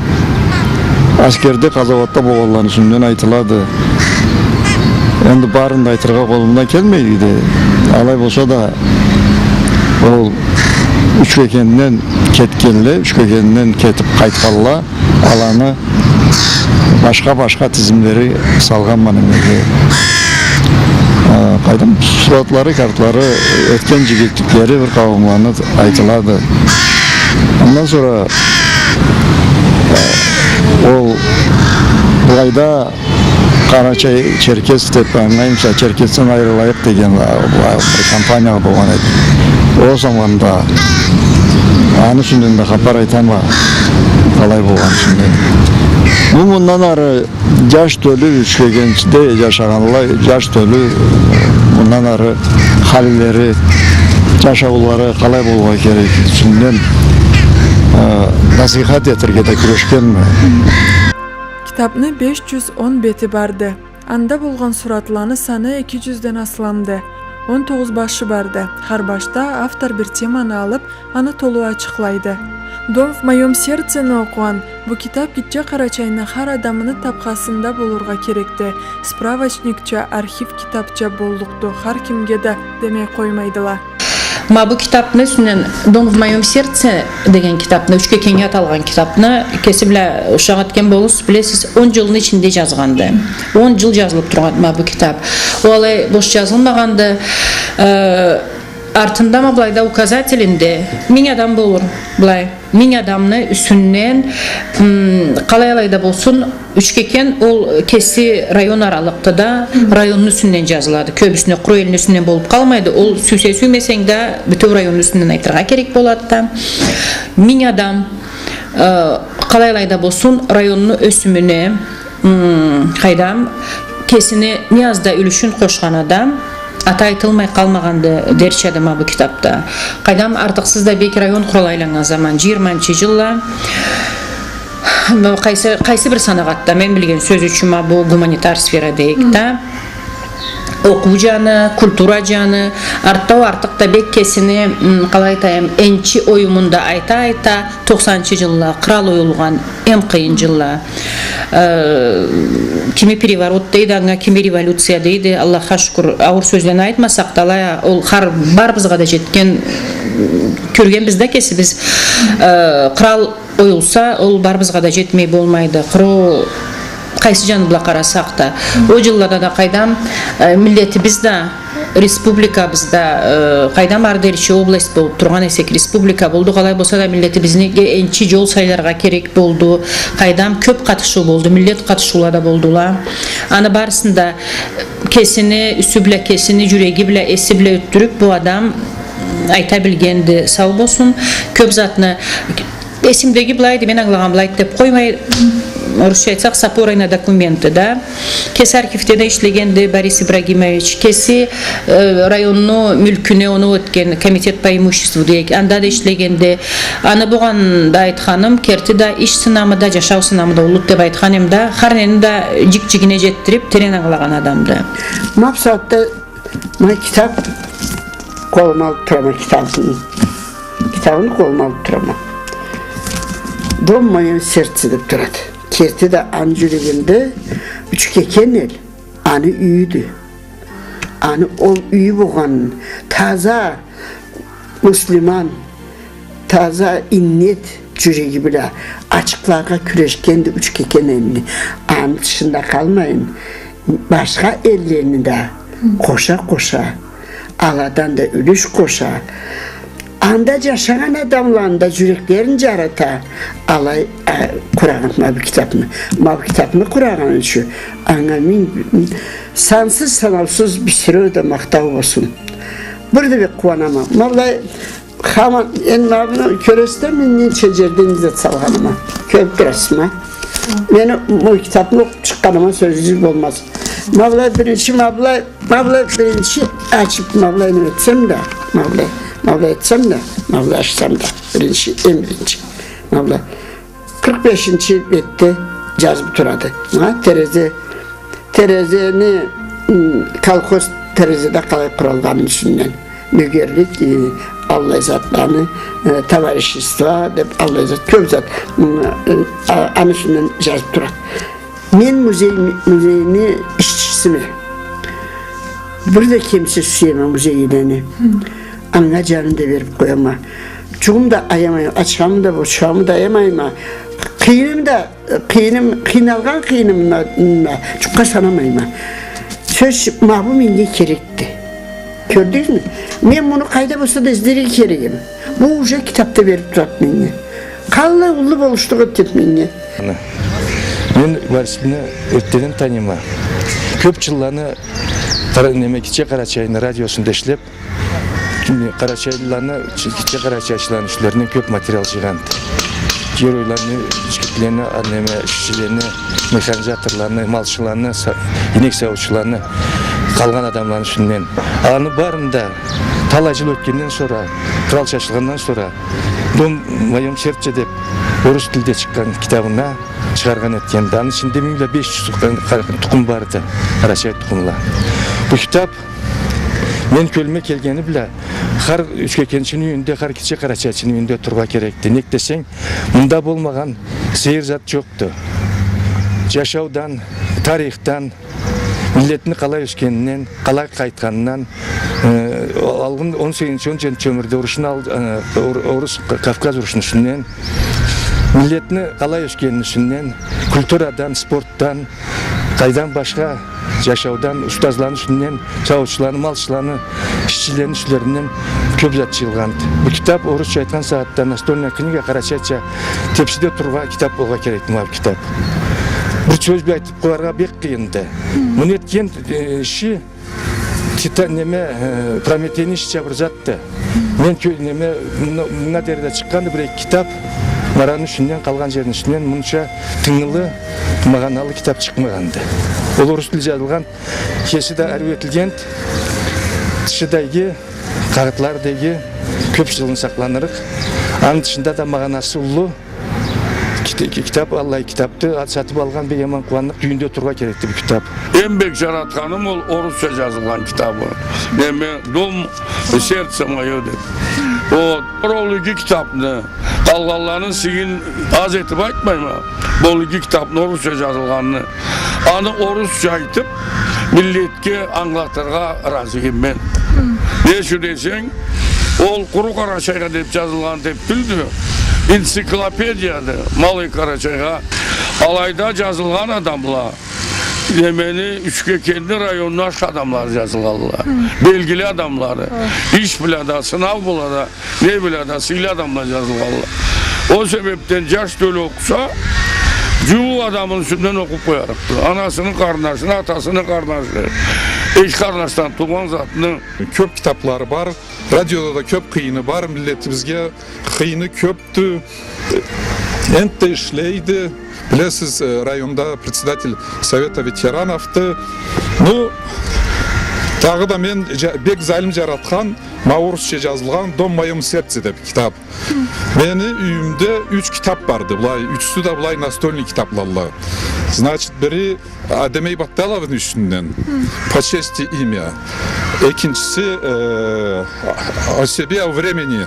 Аскерде, къазауатда болгъанларыны юсюнден айтылады. Энди барын да айтыргъа къолумдан келмейди. Алай болса да, ол Учкекенден кетгенле, Ючкекенден кетип къайтханла, аланы башха-башха тизимлери салгъанма немеге. Э, къайдам, суратлары, картлары, этген джигитликлери бир къауумланы айтылады. Андан сора, э, ол былайда Къарачай-Черкес деп ангылаймыса, Черкесден айрылайыкъ деген, а, а, бир кампания болгъан эди. Ол заманда аны юсюнден да хапар айтама, къалай болгъан юсюнден. Бу мындан ары джаш тёлю, Ючкекенде джашагъанла, джаш тёлю, мындан ары халлери, джашаулары къалай болургъа керек юсюнден, э, насийхат этерге да кюрешгенме. Китапны беш джюз он бети барды. Анда болгъан суратланы саны эки джюзден асламды. Он тогъуз башы барды. Хар башда автор бир теманы алып, аны толу ачыкълайды. «Дом в моём сердце»ни окъугъан, бу китап Гитче Къарачайны хар адамыны тапхасында болургъа керекди. Справочникча, архив китапча боллукъду, хар кимге да демей къоймайдыла. Ма бу китапны юсюнден, «Дом в моём сердце» деген китапны, Ючкекеннге аталгъан китапны, кеси бла ушакъ этген болурсуз, билесиз, он джылны ичинде джазгъанды. Он джыл джазылып тургъан ма бу китап. Ол алай бош джазылмагъанды. Э, артында ма былайда указателинде минг адам болур, былай. Минг адамны юсюнден, м, къалай алай да болсун, Ючкекен ол кеси район аралыкъды да, районну юсюнден джазылады. Кёбюсюне къуру элни юсюнден болуп къалмайды. Ол сюйсе-сюймесенг да, бютеу районну юсюнден айтыргъа керек болады да. Минг адам, э, къалай алай да болсун, районну ёсюмюне, м, къайдам, кесини не аз да юлюшюн къошхан адам, аты айтылмай къалмагъанды дерча да ма бу китапда. Къайдам, артыкъсыз да бек район къурал айланнган заман, джыйырманчы джылла. Ма къайсы, къайсы бир санагъатда, мен билген сёз ючюн, ма бу гуманитар сфера дейик да. Окъуу джаны, культура джаны, артда ол артыкъ да бек кесини, м, къалай айтайым, энчи оюмун да айта-айта, тохсанынчы джылла, кърал оюлгъан, эм къыйын джылла. Э, кими переворот дейди анга, кими революция дейди. Аллахха шукур, ауур сёзлени айтмасакъ да, алай а, ол хар барыбызгъа да джетген, кёргенбиз да кесибиз. Э, кърал оюлса, ол барыбызгъа да джетмей болмайды. Къуру къайсы джаны бла къарасакъ да. Ол джыллада да къайдам, э, миллетибиз да, республикабыз да, э, къайдам, ары деричи область болуп тургъан эсек, республика болду. Къалай болса да, миллетибизге энчи джол сайларгъа керек болду. Къайдам, кёп къатышыу болду, миллет къатышыула да болдула. Аны барысын да кесини юсю бла, кесини джюреги бла, эси бла ётдюрюп, бу адам айта билгенди, сау болсун. Кёп затны Эсимдеги былайды, мен ангылагъан былайды деп къоймай, орусча айтсакъ, с опорой на документы, да. Кеси архивде да ишлегенди Борис Ибрагимович, кеси, э, районну мюлкюне оноу этген, комитет по имуществу дейик, анда да ишлегенди. Аны богъан да айтханым, керти да иш сынамы да, джашау сынамы да уллуду деп айтхан эм да, хар нени да джик-джигине джетдирип, терен ангылагъан адамды. Ма бусагъатда Ма китаб къолума алып турама, китабын. Китабын къолума алып турама. «Дом в моём сердце» деп турады. Керти да аны джюрегинде Ючкекен эл, аны юйюдю. Аны ол юйю болгъанын, таза муслиман, таза иннет джюреги бла ачыкъларгъа кюрешгенди Ючкекен элни. Аны тышында къалмайын, башха эллени да къоша-къоша, аладан да юлюш къоша, анда джашагъан адамланы да джюреклерин джарыта, алай, а, къурагъан ма бу китабны. Ма бу китабны къурагъаны ючюн анга минг, сансыз-санаусуз бир сюрю да махтау болсун. Бир да бек къууанама. Ма былай, хаман, энди ма муну кёресиз да, мен ненча джерден излеп салгъаныма. Кёрюп турасыз ма. Мени бу китабны окъуп чыкъгъаныма сёзюгюз болмаз. Ма былай биринчи, ма былай, ма былай биринчи ачып, ма былай не этсем да, ма былай, ма былай этсем да, ма былай ачсам да, биринчи, эм биринчи. Ма былай. Къыркъ бешинчи бетде джазып турады. Ма терезе, терезени, м, колхоз терезеде къалай къуралгъаны юсюнден. Нёгерлик, э, аллай затланы, э, товарищество деп аллай зат, кёп зат, м, э, а-, аны юсюнден джазып турады. Мен музей, музейни ишчисиме. Бир да кемсиз сюеме музейлени. Анга джанымы да берип къояма. Джугъум да аямайма, ачхамы да, бочхамы да аямайма. Къыйыным да, къыйыным, къыйналгъан къыйынымы да джукъгъа санамайма. Сёз, ма бу меннге керекди. Кёрдюгюзмю? Мен муну къайда болса да излерге керегме. Бу уже китабда берип турады меннге. Къаллай уллу болушлукъ этеди меннге. Мен Борисни ётдеден таныйма. Кёп джылланы Къара-, неме, Гитче Къарачайны радиосунда ишлеп, къарачайлыланы, гитче къарачайчыланы юслеринден кёп материал джыйгъанды. Геройланы, ичгитлени, а, неме, ишчилени, механизаторланы, малчыланы, са-, ийнек сауучуланы, къалгъан адамланы юсюнден. Аны барын да талай джыл ётгенден сора, кърал чачылгъандан сора, «Дом в моём сердце» деп орус тилде чыкъгъан китабына чыгъаргъан этгенди. Аны ичинде минг бла беш джюз тукъум барды, къарачай тукъумла. Бу китап мен кёлюме келгени бла, хар ючкекенчини юйюнде, хар гитче къарачайчыны юйюнде тургъа керекди. Нек десенг, мында болмагъан сейир зат джокъду. Джашаудан, тарихдан, миллетни къалай ёсгенинден, къалай къайтханындан, э, алгъын он сегизинчи, он жетинчи ёмюрде урушну ал-, э, ор-, орус, Кавказ урушуну юсюнден, миллетни къалай ёсгенини юсюнден, культурадан, спортдан, къайдан башха джашаудан, устазланы юсюнден, сауучуланы, малчыланы, ишчилени юслеринден кёп зат джыйылгъанды. Бу китап, орусча айтхан сагъатда, настольная книга, къарачайча тепсиде тургъан китап болгъа керекди, ма бу китап. Бир сёз бла айтып къояргъа бек къыйынды. Муну этген, э, иши тита-, неме, э, Прометейни ишича бир затды. Мен кё-, неме, мына, мынга дери да чыкъгъанды бир-эки китап, ма аны юсюнден, къалгъан джерини юсюнден, мунча тынгылы, магъаналы китап чыкъмагъанды. Ол орус тилде джазылгъан, кеси да ариу этилген, тышыдагъы, къагъытларыдагъы кёп джылны сакъланырыкъ. Аны тышында да магъанасы уллу. Кит-, ки-, китап, аллай китапды, а, сатып алгъан бек аман къууанныкъ, юйюнде тургъа керекди бу китап. Эм бек джаратханым ол орусча джазылгъан китабы. Неме, «Дом, сердце моё» деп. Ол, ол иги китапны, къалгъанланы сыйын аз этип айтмайма. Ол иги китапны, орусча джазылгъанны. Аны орусча айтып, миллетге ангылатыргъа разыма мен. Не ючюн десенг, ол къуру къарачайгъа деп джазылгъан деп тюлдю. Энциклопедияды, Малый Къарачайгъа. Алайда джазылгъан адамла, немени, Ючкекенни районуна ашхы адамлары джазылгъанла. Белгили адамлары. Иш бла да, сынау бла да, не бла да, сыйлы адамла джазылгъанла. Ол себепден джаш тёлю окъуса, джуууукъ адамны юсюнден окъуп къоярыкъды. Анасыны къарнашыны, атасыны къарнашы, эки къарнашдан туугъан затны. Кёп китаплары бар, радиода да кёп къыйыны бар, миллетибизге къыйыны кёпдю. Энтда ишлейди. Билесиз, э, районда председатель совета ветерановду. Ну, дагъыда мен джа-, бек залим джаратхан, ма орусча джазылгъан «Дом в моём сердце» деп китап. Мени юйюмде юч китап барды, былай, ючюсю да былай настольный китаплалла. Значит, бири Адемей Батталовну юсюнден, «По чести имя». Экинчиси, э, «О себе, о времени»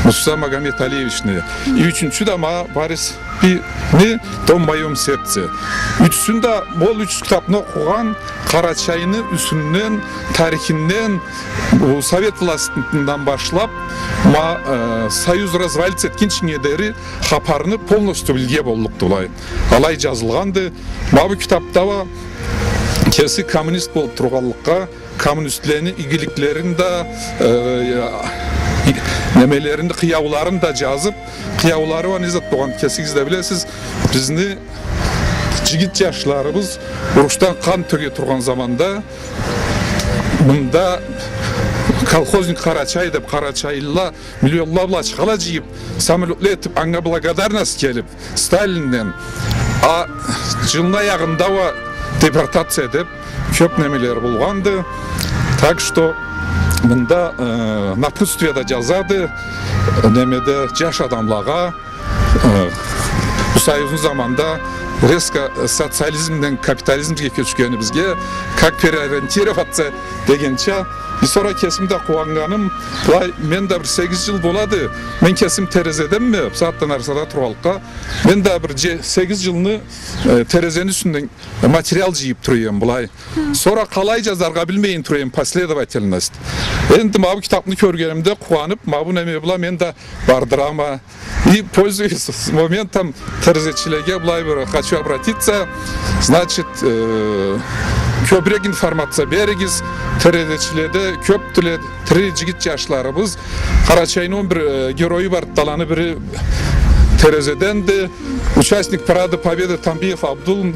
Муса Магомед-Алиевични. И ючюнчю да ма Борис Пини «Дом в моём сердце». Ючюсюн да, ол юч китапны окъугъан, Къарачайны юсюнден, тарихинден, бу совет властындан башлап, ма, э, союз развалиться этгинчинге дери хапарны полностью билирге боллукъду былай. Алай джазылгъанды. Ма бу китапда уа кеси коммунист болуп тургъанлыкъгъа, коммунистлени игиликлерин да, э, и-, немелерин да, къыяуларын да джазып, къыяулары уа не зат болгъан, кесигиз да билесиз, бизни джигит джашларыбыз урушдан къан тёге тургъан заманда мында колхозник Къарачай деп, къарачайлыла миллионла бла ачхала джыйып, самолётла этип, анга благодарность келип, Сталинден, а, джылны аягъында уа депортация деп, кёп немелери болгъанды. Так что мында, э, напутствие да джазады, немеде, джаш адамлагъа, э, бу союзну заманда резко социализмден капитализмге кёчгенибизге, как переориентироваться дегенча, Сора кесим да къууаннганым, былай, мен да бир сегиз джыл болады, мен кесим Терезеденме, бусагъатда Нарсада тургъанлыкъгъа, мен да бир же-, сегиз джылны, э, Терезени юсюнден материал джыйып тура эдим былай. Сора къалай джазаргъа билмейин тура эдим, последовательность. Энди ма бу китапны кёргенимде къууанып, ма бу неме бла мен да бардырама. И, пользуясь моментом, терезечилеге былай бир хочу обратиться. Значит, э, кёбюрек информация беригиз. Терезечиледе кёпдюле тири джигит джашларыбыз. Къарачайны он бир, э, герою барды, аланы бири Терезеденди. Участник Парада Победы Тамбиев Абдул,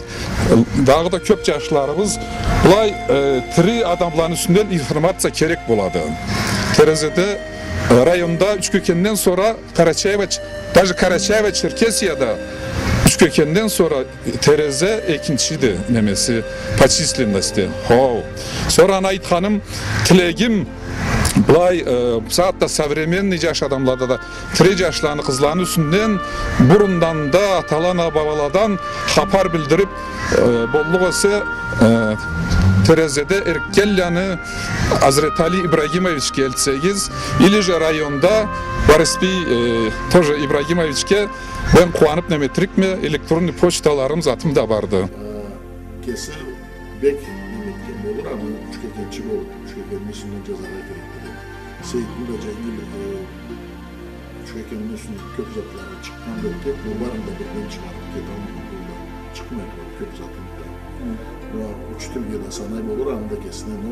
дагъыда кёп джашларыбыз. Былай, э, тири адамланы юсюнден информация керек болады. Терезеде, э, районда Учкёкенден сора Карачаево-Ч-, даже Карачаево-Черкесияда Учкёкенден сора Терезе экинчиди немеси по численности. Хоу. Сора аны айтханым, тилегим, былай, э, бусагъатда современный джаш адамлада да тири джашланы, къызланы юсюнден бурундан да аталадан, бабаладан хапар билдирип, э, боллукъ эсе, э, Терезеде Эркенланы Азретали Ибрагимовичге элтсегиз, или же районда Борисбий, э, тоже Ибрагимовичге, мен къууанып неме этерикме, электронный почталарым, затым да барды. Э, кеси бек неме этген болур, аны Учкёкенчи болуп, Учкёкенни юсюнден джазаргъа керекди деп. Сейитни да Джангил, э, Учкёкенни юсюнден кёп затлары чыкъгъан деп, тек бу барын да бирден чыгъарып кеталмагъан болду. Чыкъмай турады кёп затын да. Хы. Ма учителге да санай болур, аны да кесине, но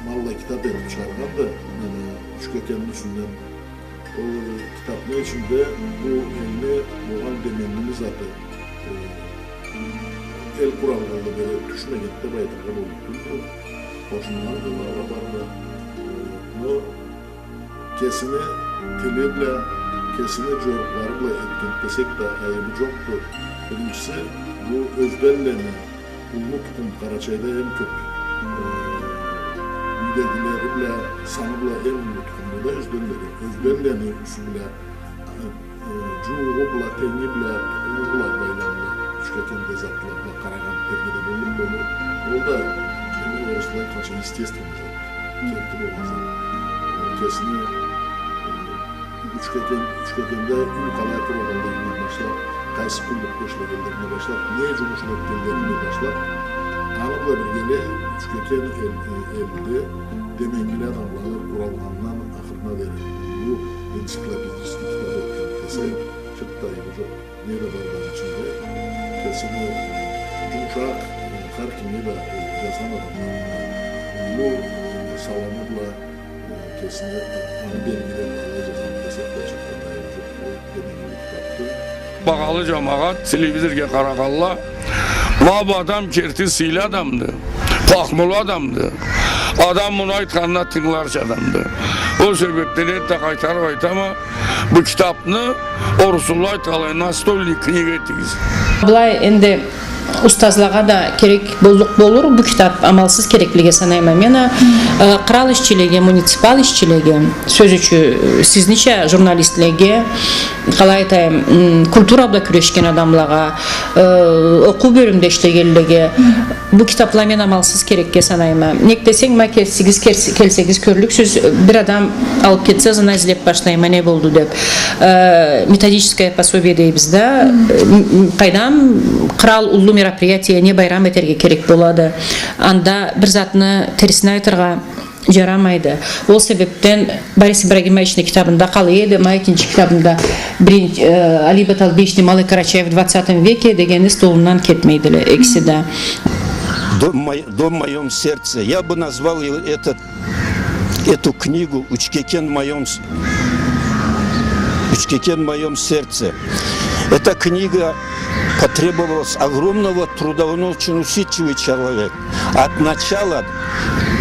ма аллай китап этип чыгъаргъанды, неме, Учкёкенни юсюнден. Ол китапны ичинде бу элни болгъан деменними заты, э, эл къуралгъанлы бери тюшмегенди деп айтыргъа боллукъ тюлдю. Къошунлары да, бары да. Э, но кесини тили бла, кесини джорукълары бла этген десек да, айыбы джокъду. Биринчиси, бу Ёзденлени уллу тукъум, Къарачайда эм кёп, э, юйдегилери бла, саны бла эм уллу тукъумду да Ёзденлени. Ёзденлени юсю бла, э, джууугъу бла, тенги бла, тукъуму бла байламлы Учкёкенде затла бла къарагъан тергеде боллукъ болур. Ол да, эм, орусла айтханча, естественный зат. Керти болгъан зат. Э, кесини, э, Учкёкен, Учкёкенде юй къалай къуралгъанларындан башлап, къайсы къуллукъда ишлегенлеринден башлап, не джумушла этгенлеринден башлап, аны бла биргелей Учкёкен эл-, э, элде деменгили адамланы къуралгъанындан ахырына дери. Бу энциклопедический китап этген десек, чыртда айыбы джокъ. Не да бар да ичинде, кесини джумушакъ, э, хар кимге да, э, джазгъан адамланы бу, э, саламы бла, э, кесини, э, аны белгилери бла алай джазгъан десек да, чыртда айыбы джокъ. Ол деменгили китапды. Багъалы джамагъат, телевизоргъа къарагъанла, ма бу адам керти сыйлы адамды, пахмулу адамды. Адам муну айтханына тынгыларча адамды. Ол себепден энтда къайтарып айтама, бу китапны орусла айтханлай настольный книга этигиз. Былай энди устазлагъа да керек боллукъ болур, бу китап амалсыз кереклиге санайма мен а. Э, кърал ишчилеге, муниципал ишчилеге, сёз ючюн, сизнича журналистлеге, къалай айтайым, м, культура бла кюрешген адамлагъа, э, окъуу бёлюмде ишлегенлеге, бу китапла мен амалсыз керекге санайма. Нек десенг, ма кесигиз керс-, келсегиз кёрлюксюз, бир адам алып кетсе, ызына излеп башлайма, не болду деп. Э, методическое пособие дейбиз да, э, м, м, къайдам, кърал уллу мероприятие, не байрам этерге керек болады. Анда бир затны терсине айтыргъа джарамайды. Ол себепден Борис Ибрагимовични китабында къалай эди, ма экинчи китабында бирин-, э, Алибат Албиевични «Малый Карачаев в двадцатом веке» дегени столундан кетмейдиле, экиси да. Дом мой-, дом в моём сердце. Я бы назвал его, этот, эту книгу «Учкекен в моём с-, Учкекен в моём сердце». Эта книга потребовалась огромного труда, он очень усидчивый человек. От начала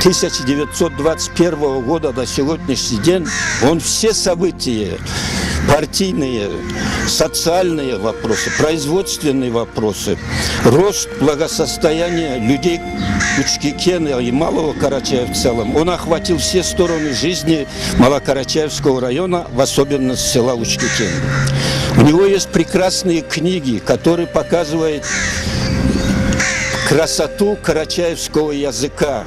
тысяча девятьсот двадцать первого года до сегодняшний день он все события, партийные, социальные вопросы, производственные вопросы, рост благосостояния людей Учкекена и Малого Карачаева в целом, он охватил все стороны жизни Малокарачаевского района, в особенности села Учкекен. У него есть прекрасные книги, которые показывают красоту карачаевского языка.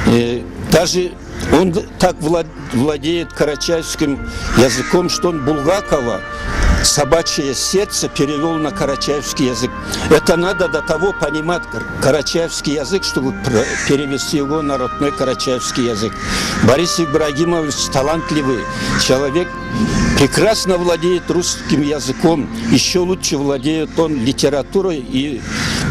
Э, даже Он д-, так влад-, владеет карачаевским языком, что он Булгакова «Собачье сердце» перевёл на карачаевский язык. Это надо до того понимать кар-, карачаевский язык, чтобы пр-, перевести его на родной карачаевский язык. Борис Ибрагимович талантливый человек, прекрасно владеет русским языком, ещё лучше владеет он литературой и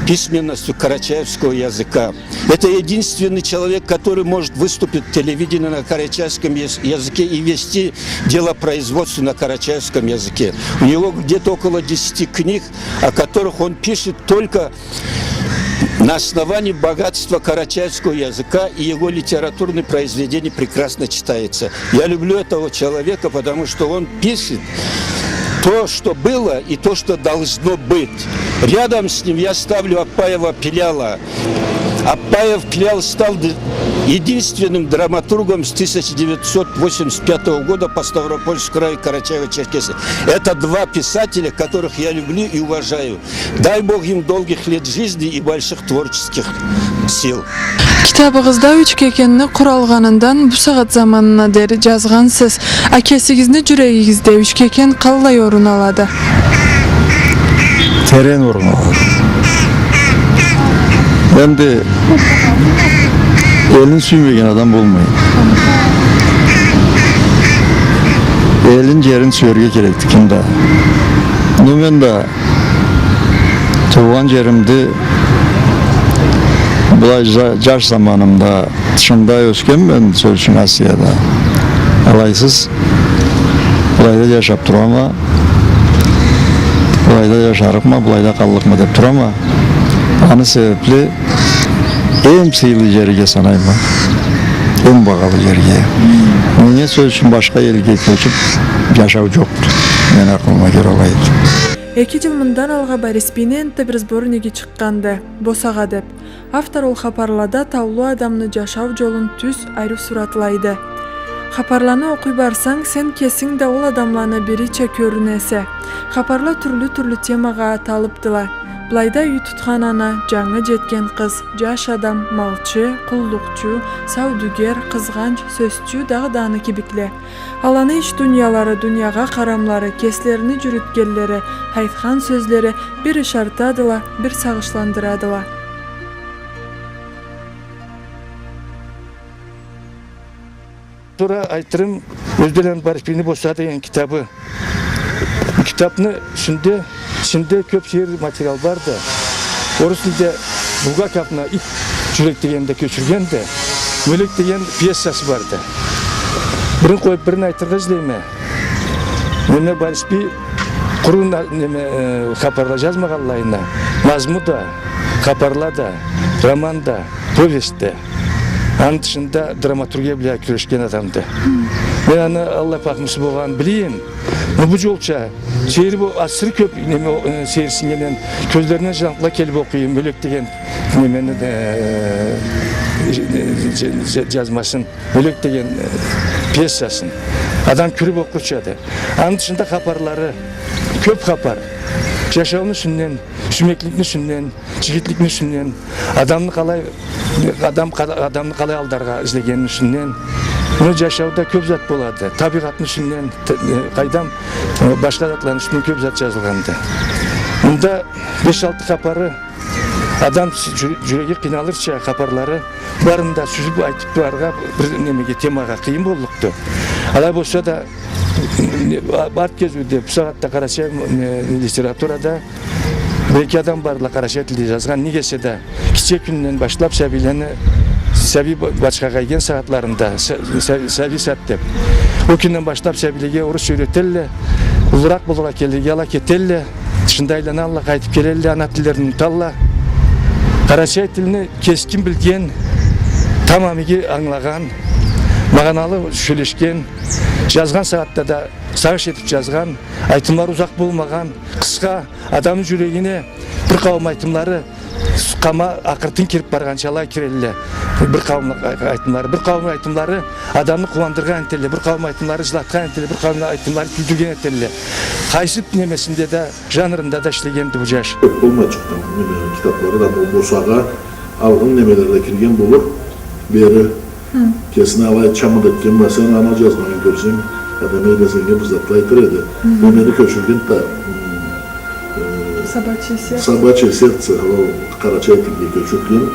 письменностью карачаевского языка. Это единственный человек, который может выступить в телевидении на карачаевском яз-, языке и вести делопроизводство на карачаевском языке. У него где-то около десяти книг, о которых он пишет только на основании богатства карачаевского языка, и его литературные произведения прекрасно читаются. Я люблю этого человека, потому что он пишет то, что было, и то, что должно быть. Рядом с ним я ставлю Аппаева Пиляла. Аппаев Пилял стал д-, единственным драматургом с тысяча девятьсот восемьдесят пятого года по Ставропольскому краю, Карачаево-Черкесии. Это два писателя, которых я люблю и уважаю. Дай Бог им долгих лет жизни и больших творческих сил. Китабыгъызда Ючкекенни къуралгъанындан бусагъат заманына дери джазгъансыз. А кесигизни джюрегигизде Ючкекен къаллай орун алады? Терен орун алады. Энди элин сюймеген адам болмай. Элин, джерин сюерге керекди ким да. Но мен да туугъан джеримди былай джа-, джаш заманымда тышында ёсгенме, сёз ючюн, Асияда. Алайсыз, былайда джашаб турама, былайда джашарыкъма, былайда къаллыкъма деб турама. Аны себебли эм сыйлы джерге санайма, эм багъалы джерге. Меннге, сёз ючюн, башха элге кёчюб джашау джокъду. Мени акъылыма кёре алайды. Эки джыл мындан алгъа Борис бийни энтда бир сборниги чыкъгъанды, «Босагъа» деб. Автор ол хапарлада таулу адамны джашау джолун тюз, ариу суратлайды. Хапарланы окъуй барсанг, сен кесинг да ол адамланы бирича кёрюнесе. Хапарла тюрлю-тюрлю темагъа аталыбдыла. Былайда юй тутхан ана, джангы джетген къыз, джаш адам, малчы, къуллукъчу, саудюгер, къызгъанч, сёзчю, дагъыда аны кибикле. Аланы ич дуниялары, дуниягъа къарамлары, кеслерини джюрютгенлери, айтхан сёзлери бир ышартадыла, бир сагъышландырадыла. Сора айтырым, Ёзденланы Борис бийни «Босагъа» деген китабы. Бу китабны ичинде, ичинде кёб сейир материал барды. Орус тилде Булгаковну «Ит джюрек» дегенни да кёчюргенди. «Мёлек» деген пьесасы барды. Бирин къоюб, бирин айтыргъа излейме. Неме, Борис бий къуру на-, неме, э, хапарла джазмагъанлайына, назму да, хапарла да, роман да, повесть да. Аны тышында драматургия бла кюрешген адамды. Мен аны аллай пахмусу болгъанын билейим. Но бу джолча сейири бо-, асыры кёб, неме, о, э, сейирсиннгенден кёзлеринден джыланныкъла келиб окъуйма, «Мёлек» деген немени, э, э, дж-, дж-, дж-, джазмасын, «Мёлек» деген, э, пьесасын. Адам кюрюб окъурчады. Аны тышында хапарлары, кёб хапар. Джашауну юсюнден, сюймекликни юсюнден, джигитликни юсюнден, адамны къалай, адам къа-, адамны къалай алдаргъа излегенини юсюнден. Муну джашауда кёб зат болады. Табигъатны юсюнден, т-, э, къайдам, э, башха затланы юсюнден кёб зат джазылгъанды. Мында беш-алты хапары, адам с-, джю-, джюреги къыйналырча хапарлары, барын да сюзюб айтыб тураргъа бир немеге, темагъа къыйын боллукъду. Алай болса да, не, а-, арт кезиуде, бусагъатда къарачай, не, литературада бир-эки адам бардыла къарачай тилде джазгъан, неге эсе да, гитче кюнден башлаб сабийлени, сабий ба-, бачхагъа ийген сагъатларында, са-, са-, сабий сагъат деб, ол кюнден башлаб сабийлеге орусча юретелле, уллуракъ болургъа келгенлей алай кетелле, тышында айланалла, къайтыб келелле, ана тиллерин унуталла. Къарачай тилни кескин билген, тамам иги ангылагъан, магъаналы сёлешген, джазгъан сагъатда да сагъыш этиб джазгъан, айтымлары узакъ болмагъан, къысха, адамны джюрегине бир къауум айтымлары къама акъыртын кириб баргъанча алай кирелле. Бир къауум айтымлары, бир къауум айтымлары адамны къууандыргъан этелле, бир къауум айтымлары джылатхан этелле, бир къауум айтымлары кюлдюрген этелле. Къайсы немесинде да, жанрында да ишлегенди бу джаш. Болмай чыкъгъан неме, китаблары да бу «Босагъа», алгъын немелерине кирген болур. Бери Кесине алай чамы да этген бла, сен аны джазмагъанын кёрсенг, адам эле сеннге бир затла айтыр эди. Хы. Бу мени кёчюрген да, м, э, «Собачье сердце». «Собачье сердце», ол къарачай тилге кёчюрген.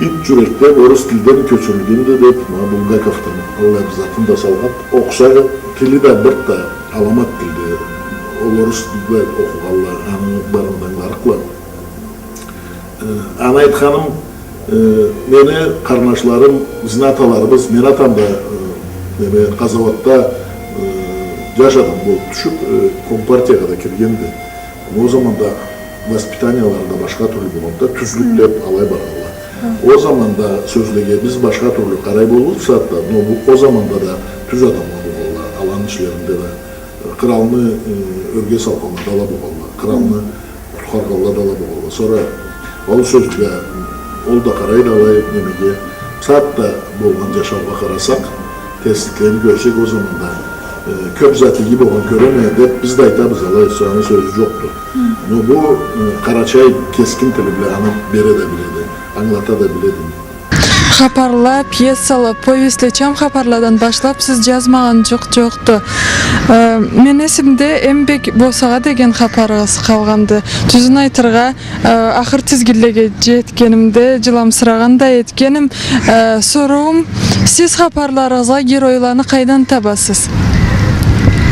«Ит джюрек» деб орус тилден кёчюрюлгенди деб, ма Булгаковдан аллай бир затын да салгъан. Окъуса, тили да бир да аламат тилди. Ол орус тилде окъугъанла, аны барын да ангыларыкъла. Э, аны айтханым, э, мени къарнашларым, бизни аталарыбыз, мени атам да, э, неме, къазауатда, э, джаш адам болуб тюшюб, э, компартиягъа да киргенди. Ол заманда воспитаниялары да башха тюрлю болгъанда, тюзлюк деб алай баргъанла. Ол заманда сёзлеге биз башха тюрлю къарай болурбуз бусагъатда, но бу, ол заманда да тюз адамла болгъанла, аланы ичлеринде да, э, къралны, э, ёрге салгъанла да ала болгъанла, къралны къутхаргъанла да ала болгъанла. Сора ол сёзге, ол да къарайды алай немеге. Бусагъатда болгъан джашаугъа къарасакъ, терсликлени кёрсек, ол заманда, э, кёб зат иги болгъан кёреме деб биз да айтабыз алай, сора аны сёзю джокъду. Но бу, э, къарачай кескин тили бла аны бере да биледи, ангылата да биледи. Хапарла, пьесала, повестьле, чам хапарладан башлаб сиз джазмагъан джукъ джокъду. Э, мени эсимде эм бек «Босагъа» деген хапарыгъыз къалгъанды. Тюзюн айтыргъа, э, ахыр тизгинлеге джетгенимде, джыламсырагъан да этгеним. Э, соруум, сиз хапарларыгъызгъа геройланы къайдан табасыз?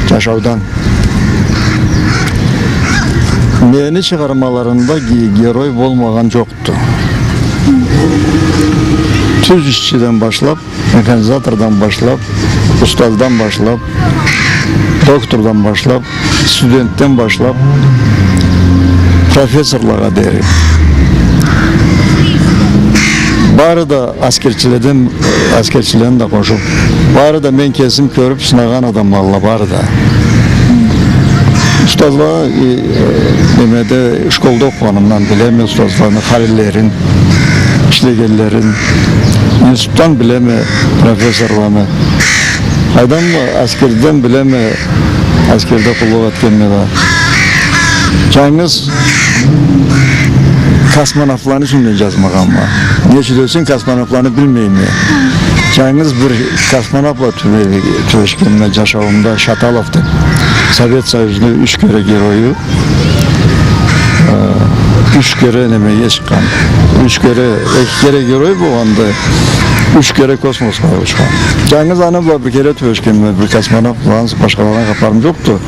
Джашаудан. Мени чыгъармаларымда ге-, герой болмагъан джокъ. Тюз ишчиден башлаб, механизатордан башлаб, устаздан башлаб, доктордан башлаб, студентден башлаб, профессорлагъа дери. Бары да аскерчиледен, аскерчилени да къошуб, бары да мен кесим кёрюб сынагъан адамла бары да. Устазла, э, э, немеде, школда окъугъанымдан билеме устазланы халлерин, ишлегенлерин. Институтдан билеме профессорланы. Къайдан, аскерден билеме, аскерде къуллукъ этгенме да. Джангыз космонавтланы ючюн мен джазмагъанма. Не ючюн десенг, космонавтланы билмейме. Джангыз бир космонавт бла тюбе-, тюбешгенме джашауумда, Шаталов деб, Совет Союзну юч кере герою. Э, юч кере немеге чыкъгъан. Юч кере, эки кере герой болгъанды, юч кере космосха учхан. Джангыз аны бла бир кере тюбешгенме, бир космонавт бла, башхаладан хапарым джокъду.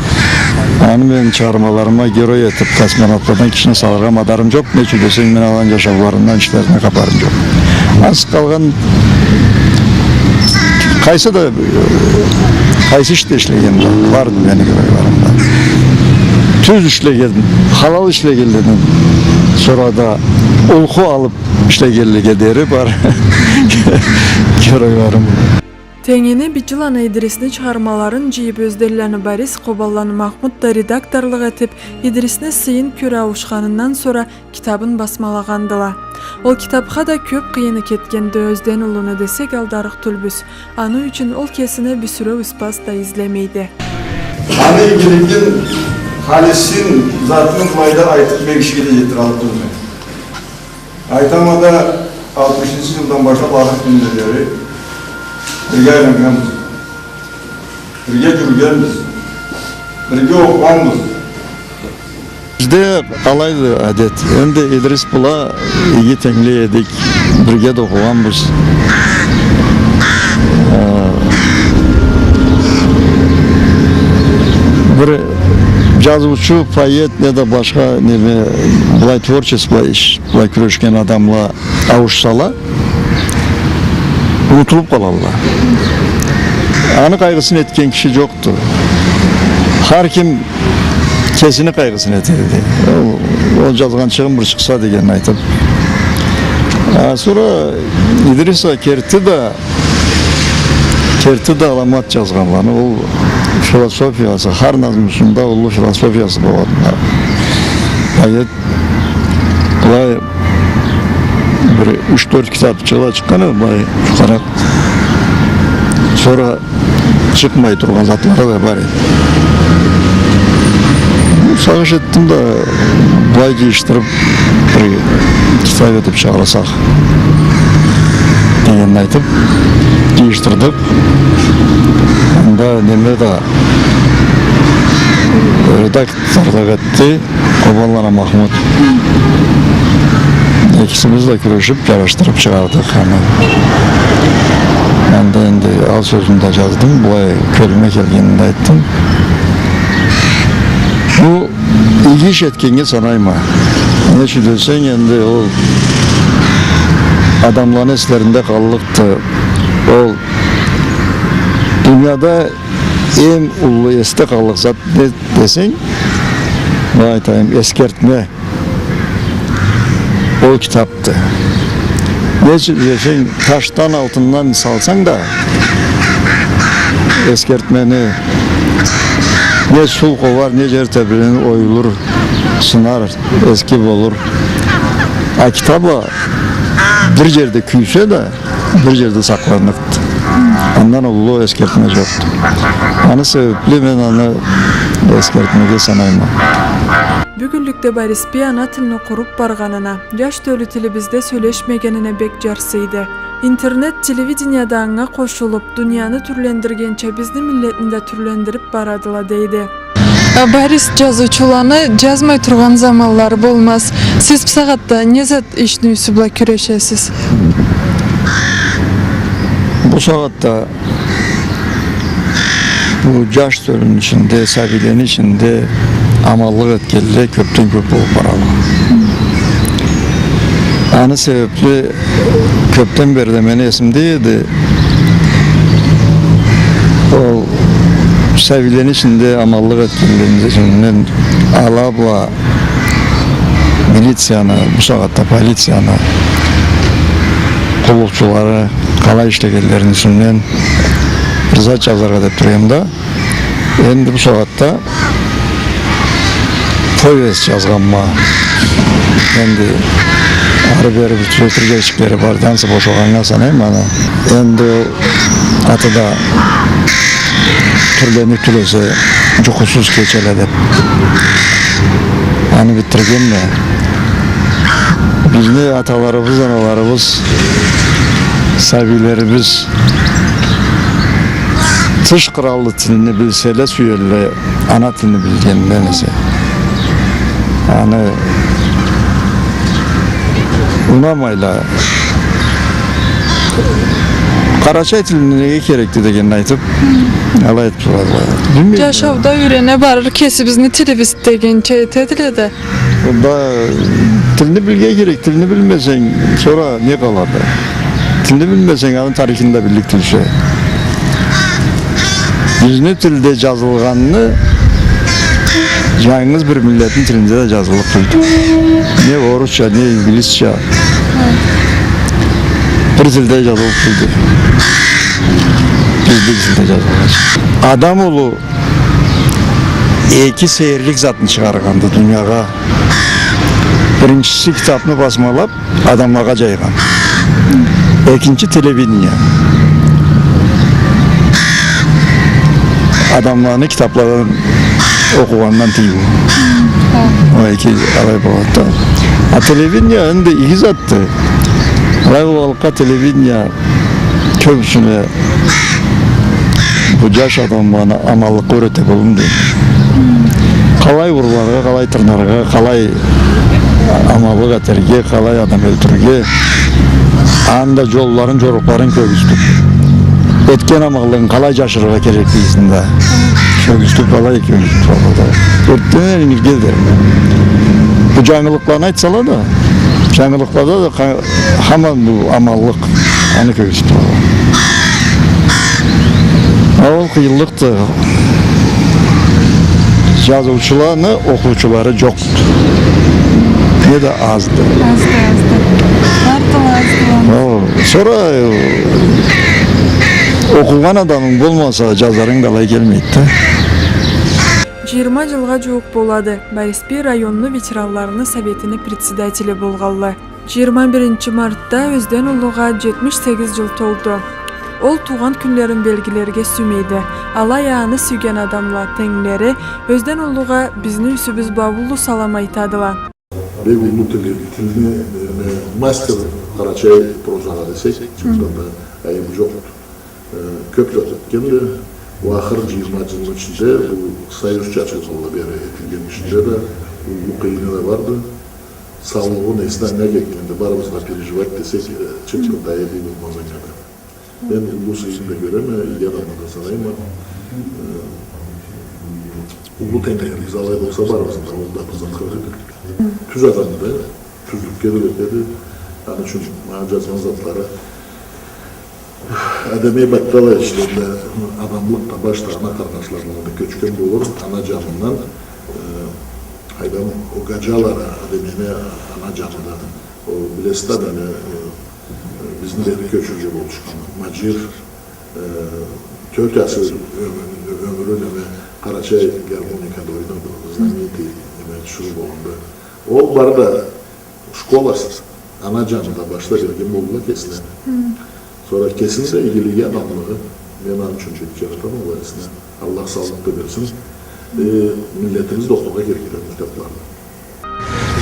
Аны мен чыгъармаларыма герой этиб, космонавтладан кишини салыргъа мадарым джокъ. Не ючюн десенг, мен аланы джашауларындан, ишлеринден хапарым джокъ. Ансы къалгъан къайсы да, къайсы ишде ишлеген да барды мени геройларымда. Тюз ишлеген, халал ишлегенледен сора да улху алыб ишлегенлеге дери бар геройларым. Тенгини Биджиланы Идрисни чыгъармаларын джыйыб, Ёзденланы Борис, Къобанланы Махмут да редакторлукъ этиб, Идрисни сыйын кёре ауушханындан сора китабын басмалагъандыла. Ол китабха да кёб къыйыны кетгенди, ёзден уллуну десек алдарыкъ тюлбюз. Аны ючюн ол кесине бюсюреу испат да излемейди. Аны игилигин, халисин, затын былайда айтыб, мен кишиге да джетдираллыкъ тюлме. Айтама да, алтмышынчы джылдан башлаб ахыр кюнюне дери бирге айланнганбыз. Бирге джюрюгенбиз. Бирге окъугъанбыз. Бизде алайды адет. Энди Идрис бла иги тенглей эдик. Бирге да окъугъанбыз. Э, бир джазыучу, поэт неда башха неме, былай творчество иш бла кюрешген адамла ауушсала, унутулуб къалалла. Аны къайгъысын этген киши джокъду. Хар ким кесини къайгъысын этеди. Ол, ол джазгъанчыгъым бир чыкъса дегенин айтыб. А сора Идрис а керти да, керти да аламат джазгъанланы. Ол философиясы, хар назмусунда уллу философиясы болады. Поэт былай бир юч-тёрт китабчыгъы чыкъгъан эди, былай, фукъара. Сора чыкъмай тургъан затлары да бар эди. Сагъыш этдим да, былай джыйышдырыб, бир китаб этиб чыгъарсакъ. Энди айтып, жыйышдырдыкъ. Анда неме да редакторлукъ этди, Къобанланы Махмут. Экисибиз да кюрешип, жарашдырып чыгъардыкъ аны. Мен да энди ал сёзню да жаздым, былай кёлюме келгенин да айтдым. Бу иги иш этгеннге санайма. Не ючюн десенг, энди ол адамланы эслеринде къаллыкъды. Ол дунияда эм уллу эсде къаллыкъ зат не десенг, мен айтайым, эсгертме. Ол китапды. Не ючюн десенг, ташдан, алтындан салсанг да, эсгертмени, не суу къобар, не жер тебренир, оюлур, сынар, эски болур. А китап а бир жерде кюйсе да, бир жерде сакъланныкъды. Андан уллу эсгертме жокъду. Аны себепли мен аны эсгертмеге санайма. Бюгюнлюкде Борисбий ана тилни къуруп баргъанына, жаш тёлю тилибизде сёлешмегенине бек жарсыйды. Интернет, телевидение да анга къошулуп, дунияны тюрлендиргенча, бизни миллетни да тюрлендирип барадыла, дейди. А, Борис, жазыучуланы жазмай тургъан заманлары болмаз. Сиз бусагъатда не зат ишни юсю бла кюрешесиз? Бусагъатда бу жаш тёлюню ичинде, сабийлени ичинде аманлыкъ этгенле кёпден кёп болуп баралла. Аны себепли кёпден бери да мени эсимде эди. Ол сабийлени ичинде аманлыкъ этгенлерини юсюнден ала бла милицияны, бусагъатда полицияны къуллукъчулары къалай ишлегенлерини юсюнден бир зат жазаргъа деп тура эдим да. Энди бусагъатда повесть жазгъанма. Энди ары-бери бир тюрлю тюрлю эшиклери бар, ансы бошагъаннга санайма аны. Энди ол аты да «Тюрленип тюлесе жукъусуз кечеле» деп. Аны битдиргенме. Бизни аталарыбыз, аналарыбыз, сабийлерибиз тыш къыраллы тилни билселе, сюелле ана тилни билгенден эсе. Аны унамайла. Къарачай тил неге керекди дегенни айтып, алай айтып туралла. Билмейме. Жашауда юйрене барыр кесибизни тилибиз дегенча этедиле да. Да, тилни билирге керек, тилни билмесенг, сора не къалады? Тилни билмесенг, аны тарихин да биллик тюлсе. Бизни тилде жазылгъанны жангыз бир миллетни тилинде да жазыллыкъ тюлдю. Не орусча, не инглизча. Бир тилде жазыллыкъ тюлдю. Биз бир тилде жазылгъанча. Адам улу эки сейирлик затны чыгъаргъанды дуниягъа. Биринчиси, китапны басмалап, адамлагъа жайгъан. Экинчи, телевидение. Адамланы китапладан окъугъандан тыйыу. Ол эки алай болады да. А телевидение энди иги затды. Алай болгъанлыкъгъа, телевидение кёбюсюне бу жаш адамланы аманлыкъгъа юрете болур дейме. Къалай урларгъа, къалай тырнаргъа, къалай аманлыкъ этерге, къалай адам ёлтюрюрге, аны да жолларын, жорукъларын кёргюзтюп, этген аманлыгъын къалай жашырыргъа керекди изинде. Кёргюзтюп, къалай кёргюзтюп алады. Ёртден энергия дерим. Бу жангылыкъланы айтсала да, жангылыкълада да ха-, хаман бу аманлыкъ, аны кёргюзтюп алады. А ол къыйынлыкъды. Жазыучуланы окъуучулары жокъду. Не да азды. Азды, азды. Бардыла, аздыла. О, сора, э, окъугъан адамынг болмаса, жазарынг да алай келмейди да. Жыйырма жылгъа жууукъ болады, Борисбий районну ветеранларыны советини председатели болгъанлы. Жыйырма биринчи мартда ёзден уллугъа жетмиш сегиз жыл толду. Ол туугъан кюнлерин белгилерге сюймейди. Алай а аны сюйген адамла, тенглери, ёзден уллугъа бизни юсюбюз бла уллу салам айтадыла. Э, уллу тил, тилни, э, мастер къарачай прозагъа десек, чындан да айыбы джокъду. Э, кёп зат этгенди. Ол ахыр джыйырма джылны ичинде, бу союз чачылгъанлы бери этилген ишинде да уллу къыйыны да барды. Саулугъу, неси да анга кетгенди, барыбыз да переживать десек, э, чындан да айыбы болмаз анга да. Мен уллу сыйын да кёреме, иги адамны да санайма. Э, уллу тенглерибиз алай болса, барыбызны да ол да бир затха кёреди. Тюз адамны да тюзлюкге да юретеди. Аны ючюн манга джазгъан затлары Адемей байталай ишлеринде адамлыкъ да, башда ана къарнашларына да кёчген болур, ана джанындан, э, къайдам, ол гаджалары Адемейни ана джаны да. Ол билесиз да, аны, э, бизни бери кёчюрюучю болушхан Маджир, э, тёрт асыр ёмюрю, ёмюрю неме, къарачай гармоникада ойнады, знаменитый, неме, тиширыу болгъанда. Ол бары да школасы, ана джаны да башда берген болдула кесине. Хы. Сора кесини да игилиги, адамлыгъы, мен аны ючюн джетче джаратама ол кесине. Аллах саулукъ да берсин. Э, миллетибиз да окъургъа керек эди китапланы.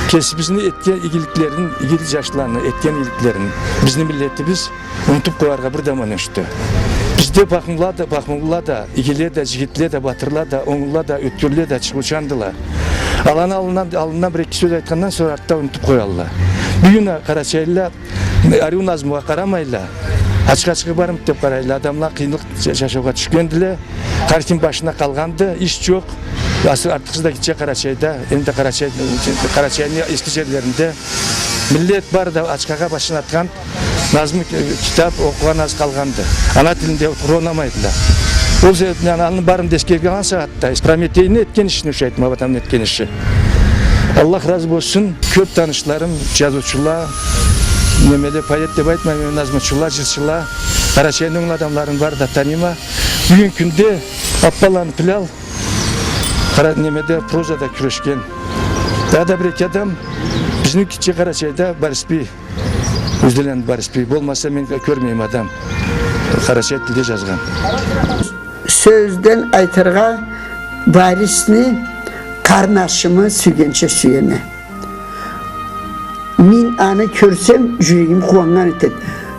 Кесибизни этген игиликлерин, игилик джашланы этген игиликлерин бизни миллетибиз унутуб къояргъа бир да аман ёшдю. Бизде пахмула да, пахмулула да, игиле да, джигитле да, батырла да, онглула да, ётгюрле да чыгъыучандыла. Аланы аллындан, аллындан бир-эки сёз айтхандан сора артда унутуб къоялла. Бюгюн а къарачайлыла ариу назмугъа къарамайла, ачха-ачхы бармыды деб къарайла. Адамла къыйынлыкъ джа-, джашаугъа тюшгендиле. Хар ким башына къалгъанды, иш джокъ. Асыр артыкъчысы да гитче Къарачайда, энди Къарачай-, Къарачайны эски джерлеринде миллет бары да ачхагъа башын атхан, назму, э, китаб окъугъан аз къалгъанды. Ана тилинде окъургъа унамайдыла. Ол себебден аны барын да эсгерген сагъатда, Прометейни этген ишине ушайды, ма бу адамны этген иши. Аллах разы болсун, кёб танышларым, джазыучула, немеле, поэт деб айтмайма, назмучула, джырчыла, Къарачайны онглу адамларын бары да таныйма. Бюгюн кюнде Аппаланы Пилял, къара-, немеде, прозада кюрешген. Дагъыда бир-эки адам бизни гитче Къарачайда Барисбий, Ёзденланы Барисбий. Болмаса, мен кёрмейме адам къарачай тилде джазгъан. Сёзден айтыргъа, Барисни къарнашымы сюйгенча сюеме. Мен аны кёрсем, джюрегим къууаннган этеди,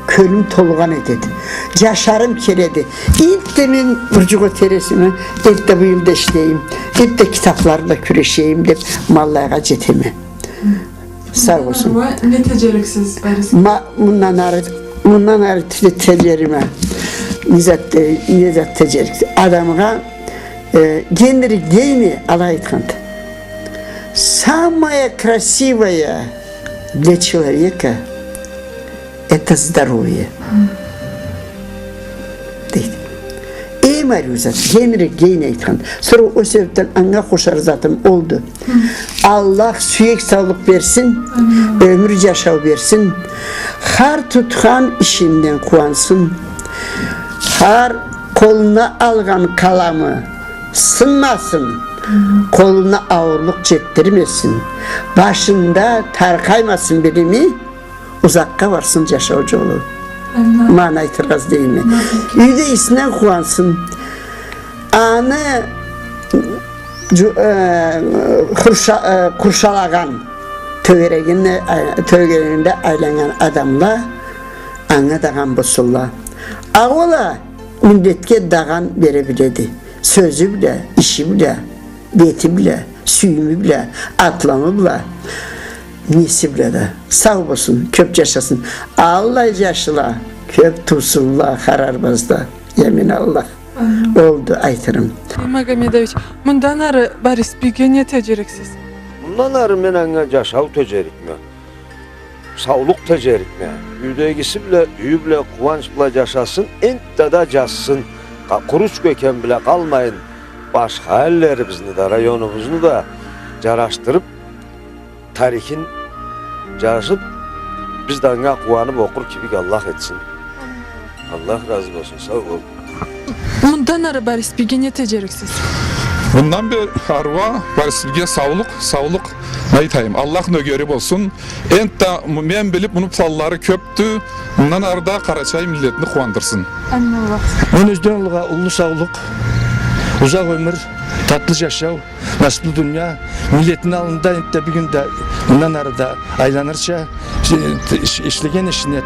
кёлюм толгъан этеди. Джашарым келеди. Энтда мен бир джукъ этерме, энтда бу джылда ишлейим, энтда китабларда кюрешейим деб, ма аллайгъа джетеме. Сау болсун. Мындан ары не теджериксиз, Барис? Ма, мындан ары, мындан ары те-, теджериме. Не зат те-, не зат теджериксиз? Адамгъа, э, Генрих Гейне алай айтханды: «Самое красивое для человека — это здоровье», — дейди. Эм ариу зат, Генрих Гейне айтхан. Сора ол себебден анга къошар затым олду. Аллах сюек саулукъ берсин, амин, ёмюр джашау берсин. Хар тутхан ишинден къууансын. Хар къолуна алгъан къаламы сынмасын. Амин. Къолуна ауурлукъ джетдирмесин. Башында таркъаймасын билими. Узакъгъа барсын джашау джолу. Амин. Ма аны айтыргъа излейме. Амин. Юйдегисинден къууансын. Аны джу-, э, хурша-, э, къуршалагъан, тёгерегинде, э, тёгерегинде айланнган адамла анга дагъан болсунла. А ол а миллетге дагъан бере биледи. Сёзю бла, иши бла, бети бла, сюйюмю бла, атламы бла, неси бла да. Сау болсун, кёб джашасын. Аллай джашла кёб тууса бла хар арбазда. Амин Аллах. Амин. Олду айтырым. Магомедович, мындан ары Барисбийге не теджериксиз? Мындан ары мен анга джашау теджерикме. Саулукъ теджерикме. Юйдегиси бла, юйю бла къууанч бла джашасын, энтда да джазсын. Къа-, къуру кёкем бла къалмайын, башха эллерибизни да, районубузну да джарашдырыб, тарихин джазыб, биз да анга къууаныб окъур кибик Аллах этсин. Аллах разы болсун, сау бол. Мындан ары Барисбийге не теджериксиз? Мындан бе-, ары уа Барисбийге саулукъ, саулукъ, не айтайым, Аллах нёгери болсун. Энтда м-, мен билиб, муну планлары кёбдю. Мындан ары да Къарачай миллетни къууандырсын. Амин Аллах. Мен Ёзденлыгъа уллу саулукъ, Узакъ ёмюр, татлы жашау, насыплы дуния, миллетини аллында энтда бюгюн да, мындан ары да айланырча, иш-, иш-, ишлеген ишине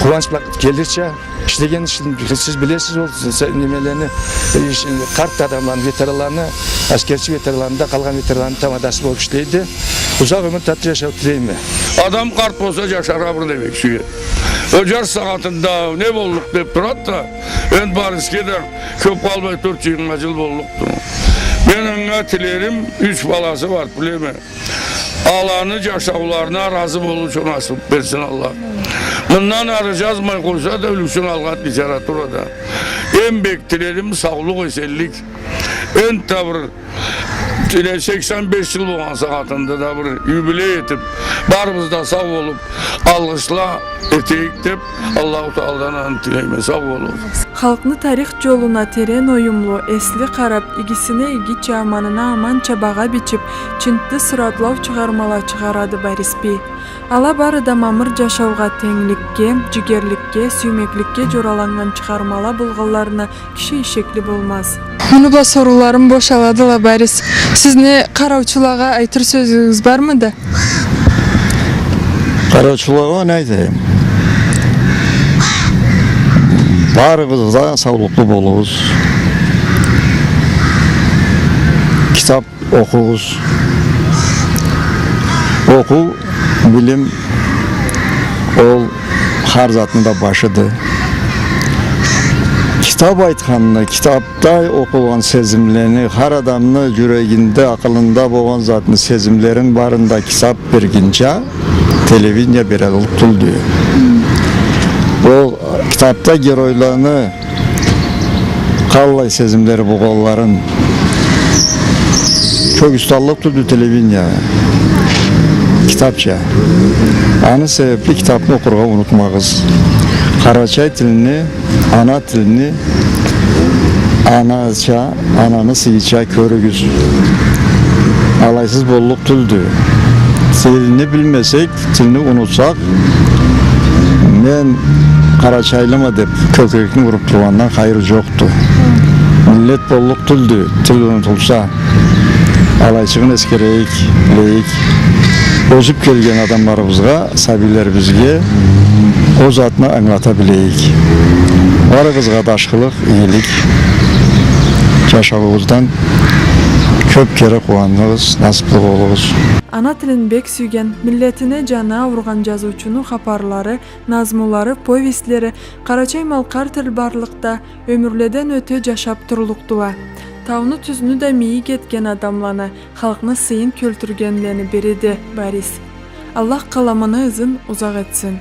къууанч бла келирча, ишлеген ишин сиз билесиз, ол с-, с-, немелени, иш-, къарт адамланы, ветеранланы, аскерчи ветеранланы да, къалгъан ветеранланы тамадасы болуп ишлейди. Узакъ ёмюр, татлы жашау тилейме. Адам къарт болса, жашаргъа бир демек сюе. Ол жарс сагъатында не боллукъ деп турады да, энди Бориске да кёп къалмай, тёрт жыйырма жыл боллукъду. Мен анга тилерим, юч баласы бар, билеме. Аланы жашауларына разы болуучу насып берсин Аллах. Мындан ары жазмай къойса да, ёлюксюн алгъа литературада. Эм бек тилерим саулукъ, эсенлик. Энтда бир, тиле, сексен беш жыл болгъан сагъатында да бир юбилей этип, барыбыз да сау болуп, алгъышла этейик деп, Аллаху Тааладан аны тилейме. Сау болугъуз. Халкъны тарих жолуна терен оюмлу, эсли къарап, игисине игича, аманына аманча багъа бичип, чинтли суратлау чыгъармала чыгъарады Борис бий. Ала бары да мамыр жашаугъа, тенгликге, жигерликге, сюймекликге жораланнган чыгъармала болгъанларына киши ишекли болмаз. Муну бла сорууларым бошаладыла, Борис. Сизни къараучулагъа айтыр сёзюгюз бармыды? Къараучулагъа не айтайым? Барыгъыз да саулукълу болугъуз. Китап окъугъуз. Окъуу, билим, ол хар затны да башыды. Китап айтханны, китапда окъулгъан сезимлени, хар адамны жюрегинде, акъылында болгъан затны, сезимлерин барын да китап бергинча, телевидение бераллыкъ тюлдю. Ол китапда геройланы къаллай сезимлери болгъанларын кёргюзталлыкъ тюлдю телевидение, китапча. Аны себепли китапны окъургъа унутмагъыз. Къарачай тилни, ана тилни анача, ананы сыйыча кёрюгюз. Алайсыз боллукъ тюлдю. Тилни билмесек, тилни унутсакъ, мен къарачайлыма деп кёкюрекни уруп тургъандан хайыр жокъду. Миллет боллукъ тюлдю, тил унутулса. Алайчыгъын эсгерейик, билейик. Ёсюп келген адамларыбызгъа, сабийлерибизге ол затны ангылата билейик. Барыгъызгъа да ашхылыкъ, игилик. Жашауугъуздан кёп кере къууаныгъыз, насыплы болугъуз. Ана тилин бек сюйген, миллетине жаны ауругъан жазыучуну хапарлары, назмулары, повестлери къарачай-малкъар тил барлыкъда ёмюрледен ёте жашап турлукъдула. Тауну-тюзню да мийик этген адамланы, халкъны сыйын кёлтюргенлени бириди Борис. Аллах къаламыны ызын узакъ этсин.